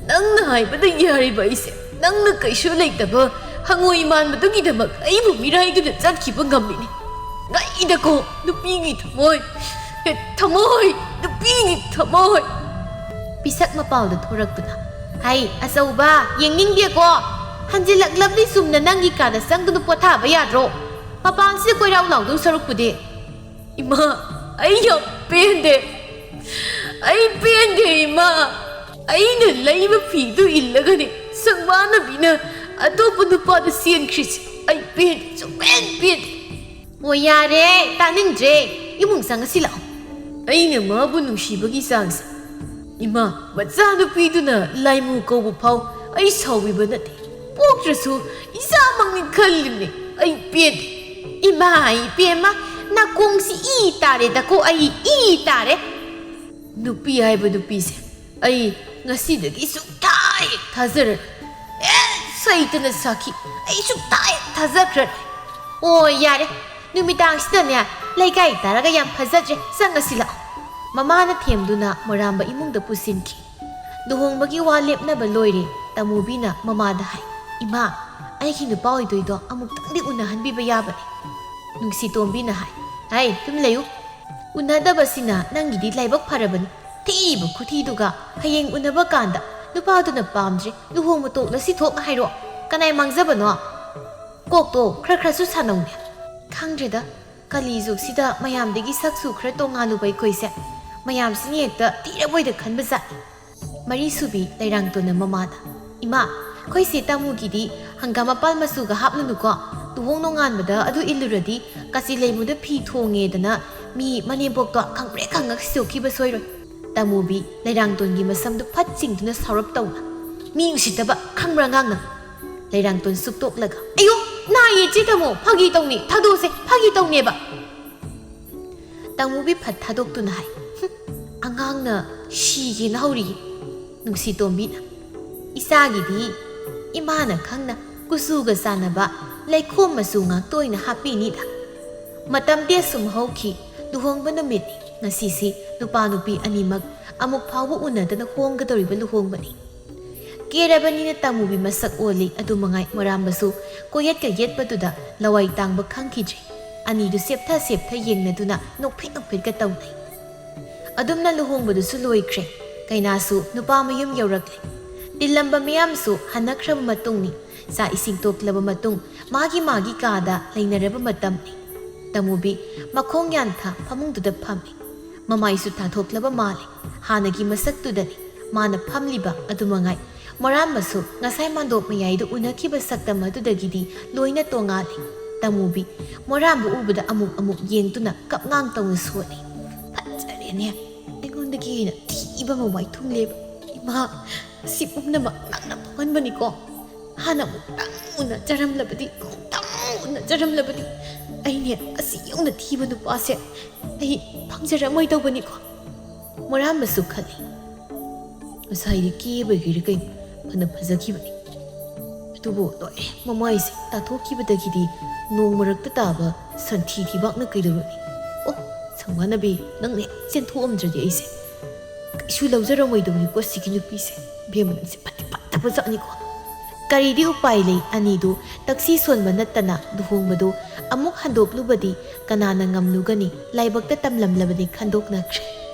ꯅꯪꯅ ꯍꯥꯏꯕꯗ ꯌꯥꯔꯤꯕ ꯑꯩꯁꯦ, ꯅꯪꯅ ꯀꯩꯁꯨ ꯂꯩꯇꯕ ꯍꯉꯣꯏ ꯃꯥꯟꯕꯗꯨꯒꯤꯗꯃꯛ ꯑꯩꯕꯨ ꯃꯤꯔꯥꯏꯗꯨꯅ ꯆꯠꯈꯤꯕ ꯉꯝꯃꯤꯅꯦ꯫ ꯉꯛꯏꯗꯀꯣ, ꯅꯨꯄꯤꯒꯤ ꯊꯃꯣꯏ, ꯍꯦ, ꯊꯃꯣꯏ, ꯅꯨꯄꯤꯒꯤ ꯊꯃꯣꯏ"꯫ ꯄꯤꯁꯛ ꯃꯄꯥꯜꯗ ꯊꯣꯔꯛꯇꯨꯅ, "ꯍꯩ, ꯑꯆꯧꯕ, ꯌꯦꯡꯅꯤꯡꯗꯦꯀꯣ꯫ ꯍꯟꯖꯤꯜꯂꯛꯂꯕꯗꯤ ꯆꯨꯝꯅ ꯅꯪꯒꯤ ꯀꯥꯗ ꯆꯪꯗꯨꯅ ꯄꯣꯊꯥꯕ ꯌꯥꯗ꯭ꯔꯣ? ꯃꯄꯥꯟꯁꯤꯗ ꯀꯣꯏꯔꯥꯎ ꯂꯥꯎꯗꯧ ꯁꯔꯨꯛꯄꯨꯗꯤ"꯫ "ꯏꯃꯥ, ꯑꯩ ꯌꯥꯝ ꯄꯦꯟꯗꯦ꯫ ꯑꯩ ꯄꯦꯟꯗꯦ, ꯏꯃꯥ꯫ ꯑꯩꯅ ꯂꯩꯕ ꯐꯤꯗꯨ ꯏꯜꯂꯒꯅꯤ ꯁꯪꯕꯥꯅꯕꯤꯅ ꯑꯇꯣꯞꯄ ꯅꯨꯄꯥꯗ ꯆꯦꯟꯈ꯭ꯔꯤꯁꯦ꯫ ꯑꯩ ꯄꯦꯟꯗꯦ, ꯁꯨꯡꯄꯦꯟ ꯄꯦꯟꯗꯦ"꯫ "ꯑꯣ, ꯌꯥꯔꯦ, ꯇꯥꯅꯤꯡꯗ꯭ꯔꯦ꯫ ꯏꯃꯨꯡ ꯆꯪꯉꯁꯤ ꯂꯥꯛꯑꯣ"꯫ ꯑꯩꯅ ꯃꯥꯕꯨ ꯅꯨꯡꯁꯤꯕꯒꯤ ꯆꯥꯡꯁꯦ, ꯏꯃꯥ, ꯃꯆꯥꯅꯨꯄꯤꯗꯨꯅ ꯂꯥꯏꯃꯨ ꯀꯧꯕ ꯐꯥꯎ ꯑꯩ ꯁꯥꯎꯕꯤꯕ ꯅꯠꯇꯦ꯫ ꯄꯣꯛꯇ꯭ꯔꯁꯨ ꯏꯆꯥꯃꯛꯅꯤ ꯈꯜꯂꯤꯕꯅꯤ꯫ ꯑꯩ ꯄꯦꯟꯗꯦ꯫ "ꯏꯃꯥ, ꯏꯕꯦꯝꯃ, ꯅꯥꯀꯣꯡꯁꯤ ꯏ ꯇꯥꯔꯦꯗꯀꯣ, ꯑꯩ ꯏ ꯇꯥꯔꯦ"꯫ ꯅꯨꯄꯤ ꯍꯥꯏꯕ ꯅꯨꯄꯤꯁꯦ ꯑꯩ ꯉꯁꯤꯗꯒꯤ ꯁꯨꯡꯊꯥ ꯍꯦꯛ ꯊꯥꯖꯔꯔꯣꯏ꯫ ꯑꯦ, ꯀꯩꯗꯅ ꯁꯥꯈꯤ? ꯑꯩ ꯁꯨꯛꯊꯥ ꯍꯦꯛ ꯊꯥꯖꯈ꯭ꯔꯔꯣꯏ꯫ ꯑꯣ, ꯌꯥꯔꯦ, ꯅꯨꯃꯤꯗꯥꯡꯁꯤꯗꯅꯦ ꯂꯩꯀꯥꯏ ꯇꯥꯔꯒ ꯌꯥꯝ ꯐꯖꯗ꯭ꯔꯦ, ꯆꯪꯉꯁꯤ ꯂꯥꯛꯑꯣ꯫ ꯃꯃꯥꯅ ꯊꯦꯝꯗꯨꯅ ꯃꯣꯔꯥꯝꯕ ꯏꯃꯨꯡꯗ ꯄꯨꯁꯤꯟꯈꯤ꯫ ꯂꯨꯍꯣꯡꯕꯒꯤ ꯋꯥ ꯂꯦꯞꯅꯕ ꯂꯣꯏꯔꯦ꯫ ꯇꯃꯨꯕꯤꯅ ꯃꯃꯥꯗ ꯍꯥꯏ, "ꯏꯃꯥ, ꯑꯩꯒꯤ ꯅꯨꯄꯥ ꯑꯣꯏꯗꯣꯏꯗꯣ ꯑꯃꯨꯛꯇꯪꯗꯤ ꯎꯅꯍꯟꯕꯤꯕ ꯌꯥꯕꯅꯤ꯫" ꯅꯨꯡꯁꯤꯇꯣꯝꯕꯤꯅ ꯍꯥꯏ, "ꯍꯩ, ꯇꯨꯝ ꯂꯩꯌꯨ꯫ ꯎꯅꯗꯕꯁꯤꯅ ꯅꯪꯒꯤꯗꯤ ꯂꯥꯏꯕꯛ ꯐꯔꯕꯅꯤ꯫ ꯊꯤꯕ ꯈꯨꯊꯤꯗꯨꯒ ꯍꯌꯦꯡ ꯎꯅꯕ ꯀꯥꯟꯗ ꯅꯨꯄꯥꯗꯨꯅ ꯄꯥꯝꯗ꯭ꯔꯦ, ꯂꯨꯍꯣꯡꯕ ꯇꯣꯛꯂꯁꯤ ꯊꯣꯛ ꯍꯥꯏꯔꯣ꯫ ꯀꯅꯥꯏ ꯃꯥꯡꯖꯕꯅꯣ? ꯀꯣꯛꯇꯣ ꯈꯔ ꯈꯔꯁꯨ ꯁꯥꯟꯅꯧꯅꯦ꯫" ꯈꯪꯗ꯭ꯔꯦꯗ, ꯀꯂꯤ ꯖꯨꯒꯁꯤꯗ ꯃꯌꯥꯝꯗꯒꯤ ꯁꯛꯁꯨ ꯈꯔ ꯇꯣꯉꯥꯜꯂꯨꯕ ꯑꯩꯈꯣꯏꯁꯦ꯫ ꯃꯌꯥꯝꯁꯤꯅ ꯍꯦꯛꯇ ꯊꯤꯔꯕꯣꯏꯗ ꯈꯟꯕ ꯖꯥꯠꯅꯤ꯫ ꯃꯔꯤꯁꯨꯕꯤ ꯂꯩꯔꯥꯡꯇꯣꯟꯅ ꯃꯃꯥꯗ, "ꯏꯃꯥ, ꯑꯩꯈꯣꯏꯁꯦ ꯇꯥꯃꯨꯒꯤꯗꯤ ꯍꯪꯒꯥꯝ ꯃꯄꯥꯜ ꯃꯆꯨꯒ ꯍꯥꯞꯂꯨꯅꯨꯀꯣ꯫ ꯂꯨꯍꯣꯡ ꯅꯣꯡꯉꯥꯟꯕꯗ ꯑꯗꯨ ꯏꯜꯂꯨꯔꯗꯤ ꯀꯥꯆꯤ ꯂꯩꯃꯨꯗ ꯐꯤ ꯊꯣꯡꯉꯦꯗꯅ ꯃꯤ ꯃꯅꯦꯝꯄꯣꯛꯇꯣ ꯈꯪꯄ꯭ꯔꯦꯛ ꯈꯪꯉꯒ ꯁꯤꯗꯣꯛꯈꯤꯕ ꯁꯣꯏꯔꯣꯏ꯫" ꯇꯥꯃꯨꯕꯤ ꯂꯩꯔꯥꯡꯇꯣꯟꯒꯤ ꯃꯁꯝꯗꯨ ꯐꯠ ꯆꯤꯡꯗꯨꯅ ꯁꯥꯎꯔꯞ ꯇꯧꯅ, "ꯃꯤ ꯎꯁꯤꯠꯇꯕ, ꯈꯪꯕ꯭ꯔꯥ ꯑꯉꯥꯡꯅ?" ꯂꯩꯔꯥꯡꯇꯣꯟ ꯁꯨꯛꯇꯣꯛꯂꯒ, "ꯑꯌꯣ, ꯅꯥꯏꯌꯦ ꯆꯦ ꯇꯥꯃꯣ, ꯐꯥꯒꯤ ꯇꯧꯅꯤ, ꯊꯥꯗꯣꯛꯑꯁꯦ, ꯐꯥꯒꯤ ꯇꯧꯅꯦꯕ꯫" ꯇꯥꯃꯨꯕꯤ ꯐꯠ ꯊꯥꯗꯣꯛꯇꯨꯅ ꯍꯥꯏ, "ꯍꯨꯝ, ꯑꯉꯥꯡꯅ ꯁꯤꯒꯦꯅ ꯍꯧꯔꯤꯌꯦ꯫" ꯅꯨꯡꯁꯤꯇꯣꯝꯕꯤꯅ, "ꯏꯆꯥꯒꯤꯗꯤ ꯏꯃꯥꯅ ꯈꯪꯅ ꯀꯨꯆꯨꯒ ꯆꯥꯟꯅꯕ ꯂꯩꯈꯣꯝ ꯃꯆꯨ ꯉꯥꯛꯇ ꯑꯣꯏꯅ ꯍꯥꯞꯄꯤꯅꯤꯗ꯫" ꯃꯇꯝꯗꯤ ꯑꯁꯨꯝ ꯍꯧꯈꯤ꯫ ꯂꯨꯍꯣꯡꯕ ꯅꯨꯃꯤꯠꯅꯤ꯫ ꯉꯁꯤꯁꯤ ꯅꯨꯄꯥ ꯅꯨꯄꯤ ꯑꯅꯤꯃꯛ ꯑꯃꯨꯛ ꯐꯥꯎꯕ ꯎꯅꯗꯅ ꯍꯣꯡꯒꯗꯧꯔꯤꯕ ꯂꯨꯍꯣꯡꯕꯅꯤ꯫ ꯀꯦꯔꯕꯅꯤꯅ ꯇꯥꯃꯨꯕꯤ ꯃꯁꯛ ꯑꯣꯜꯂꯤ, ꯑꯗꯨ ꯃꯉꯥꯏ ꯃꯣꯔꯥꯝꯕꯁꯨ ꯀꯣꯌꯦꯠꯀ ꯌꯦꯠꯄꯗꯨꯗ ꯂꯋꯥꯏ ꯇꯥꯡꯕ ꯈꯪꯈꯤꯗ꯭ꯔꯦ꯫ ꯑꯅꯤꯗꯨ ꯁꯦꯞꯊ ꯁꯦꯞꯊ ꯌꯦꯡꯅꯗꯨꯅ ꯅꯣꯛꯐꯦꯠ ꯅꯣꯛꯐꯦꯠꯀ ꯇꯧꯅꯩ꯫ ꯑꯗꯨꯝꯅ ꯂꯨꯍꯣꯡꯕꯗꯨꯁꯨ ꯂꯣꯏꯈ꯭ꯔꯦ꯫ ꯀꯩꯅꯥꯁꯨ ꯅꯨꯄꯥ ꯃꯌꯨꯝ ꯌꯧꯔꯛꯂꯦ꯫ ꯇꯤꯜꯂꯝꯕ ꯃꯌꯥꯝꯁꯨ ꯍꯟꯅꯈ꯭ꯔꯕ ꯃꯇꯨꯡꯅꯤ꯫ ꯆꯥꯛ ꯏꯁꯤꯡ ꯇꯣꯛꯂꯕ ꯃꯇꯨꯡ ꯃꯥꯒꯤ ꯃꯥꯒꯤ ꯀꯥꯗ ꯂꯩꯅꯔꯕ ꯃꯇꯝꯅꯤ꯫ ꯇꯃꯨꯕꯤ ꯃꯈꯣꯡ ꯌꯥꯟꯊ ꯐꯃꯨꯡꯗꯨꯗ ꯐꯝꯃꯤ꯫ ꯃꯃꯥꯏꯁꯨ ꯇꯥꯊꯣꯛꯂꯕ ꯃꯥꯜꯂꯤ꯫ ꯍꯥꯟꯅꯒꯤ ꯃꯁꯛꯇꯨꯗꯅꯤ ꯃꯥꯅ ꯐꯝꯂꯤꯕ ꯑꯗꯨ ꯃꯉꯥꯏ꯫ ꯃꯣꯔꯥꯝꯕꯁꯨ ꯉꯁꯥꯏ ꯃꯥꯟꯗꯣꯞ ꯃꯌꯥꯏꯗ ꯎꯅꯈꯤꯕ ꯁꯛꯇꯝ ꯑꯗꯨꯗꯒꯤꯗꯤ ꯂꯣꯏꯅ ꯇꯣꯉꯥꯜꯂꯤ꯫ ꯇꯃꯨꯕꯤ ꯃꯣꯔꯥꯝꯕ ꯎꯕꯗ ꯑꯃꯨꯛ ꯑꯃꯨꯛ ꯌꯦꯡꯗꯨꯅ ꯀꯞꯉꯥꯡ ꯇꯧꯅ ꯁꯣꯜꯂꯤ꯫ "ꯐꯠꯖꯔꯦꯅꯦ, ꯑꯩꯉꯣꯟꯗꯒꯤ ꯍꯦꯟꯅ ꯊꯤꯕ ꯑꯃ ꯋꯥꯏꯊꯨꯡꯂꯦꯕ꯫ ꯏꯃꯥ, ꯑꯁꯤ ꯄꯨꯝꯅꯃꯛ ꯅꯪꯅ ꯄꯣꯛꯍꯟꯕꯅꯤꯀꯣ꯫ ꯍꯥꯟꯅ ꯑꯃꯨꯛꯇꯪ ꯎꯅꯖꯔꯝꯂꯕꯗꯤ, ꯑꯃꯨꯛꯇꯪ ꯎꯅꯖꯔꯝꯂꯕꯗꯤ ꯑꯩꯅꯦ ꯑꯁꯤ ꯌꯧꯅ ꯊꯤꯕ ꯅꯨꯄꯥꯁꯦ ꯑꯩ ꯐꯪꯖꯔꯝꯃꯣꯏꯗꯧꯕꯅꯤꯀꯣ꯫" ꯃꯣꯔꯥꯝꯕꯁꯨ ꯈꯜꯂꯤ, "ꯉꯁꯥꯏꯗꯤ ꯀꯦꯕꯒꯤꯔ ꯀꯩꯅꯣ ꯐꯅ ꯐꯖꯈꯤꯕꯅꯤ꯫ ꯑꯗꯨꯕꯨ ꯂꯣꯏꯔꯦ, ꯃꯃꯥꯏꯁꯦ ꯇꯥꯊꯣꯛꯈꯤꯕꯗꯒꯤꯗꯤ ꯅꯣꯡ ꯃꯔꯛꯇ ꯇꯥꯕ ꯁꯟꯊꯤ ꯊꯤꯕꯥꯛꯅ ꯀꯩꯗꯧꯔꯨꯅꯤ? ꯑꯣ, ꯁꯪꯕꯥꯅꯕꯤ, ꯅꯪꯅ ꯍꯦꯛ ꯆꯦꯟꯊꯣꯛꯑꯝꯗ꯭ꯔꯗꯤ ꯑꯩꯁꯦ ꯀꯩꯁꯨ ꯂꯧꯖꯔꯝꯃꯣꯏꯗꯕꯅꯤꯀꯣ ꯁꯤꯒꯤ ꯅꯨꯄꯤꯁꯦ꯫ ꯏꯕꯦꯝꯃ, ꯅꯪꯁꯦ ꯐꯠꯇꯤ ꯐꯠꯇꯕ ꯖꯥꯠꯅꯤꯀꯣ꯫ ꯀꯔꯤꯗꯤ ꯎꯄꯥꯏ ꯂꯩ, ꯑꯅꯤꯗꯨ ꯇꯛꯁꯤ ꯁꯣꯟꯕ ꯅꯠꯇꯅ ꯂꯨꯍꯣꯡꯕꯗꯨ ꯑꯃꯨꯛ ꯍꯟꯗꯣꯛꯂꯨꯕꯗꯤ ꯀꯅꯥꯅ ꯉꯝꯂꯨꯒꯅꯤ? ꯂꯥꯏꯕꯛꯇ ꯇꯝꯂꯝꯂꯕꯅꯤ, ꯈꯟꯗꯣꯛꯅꯈ꯭ꯔꯦ꯫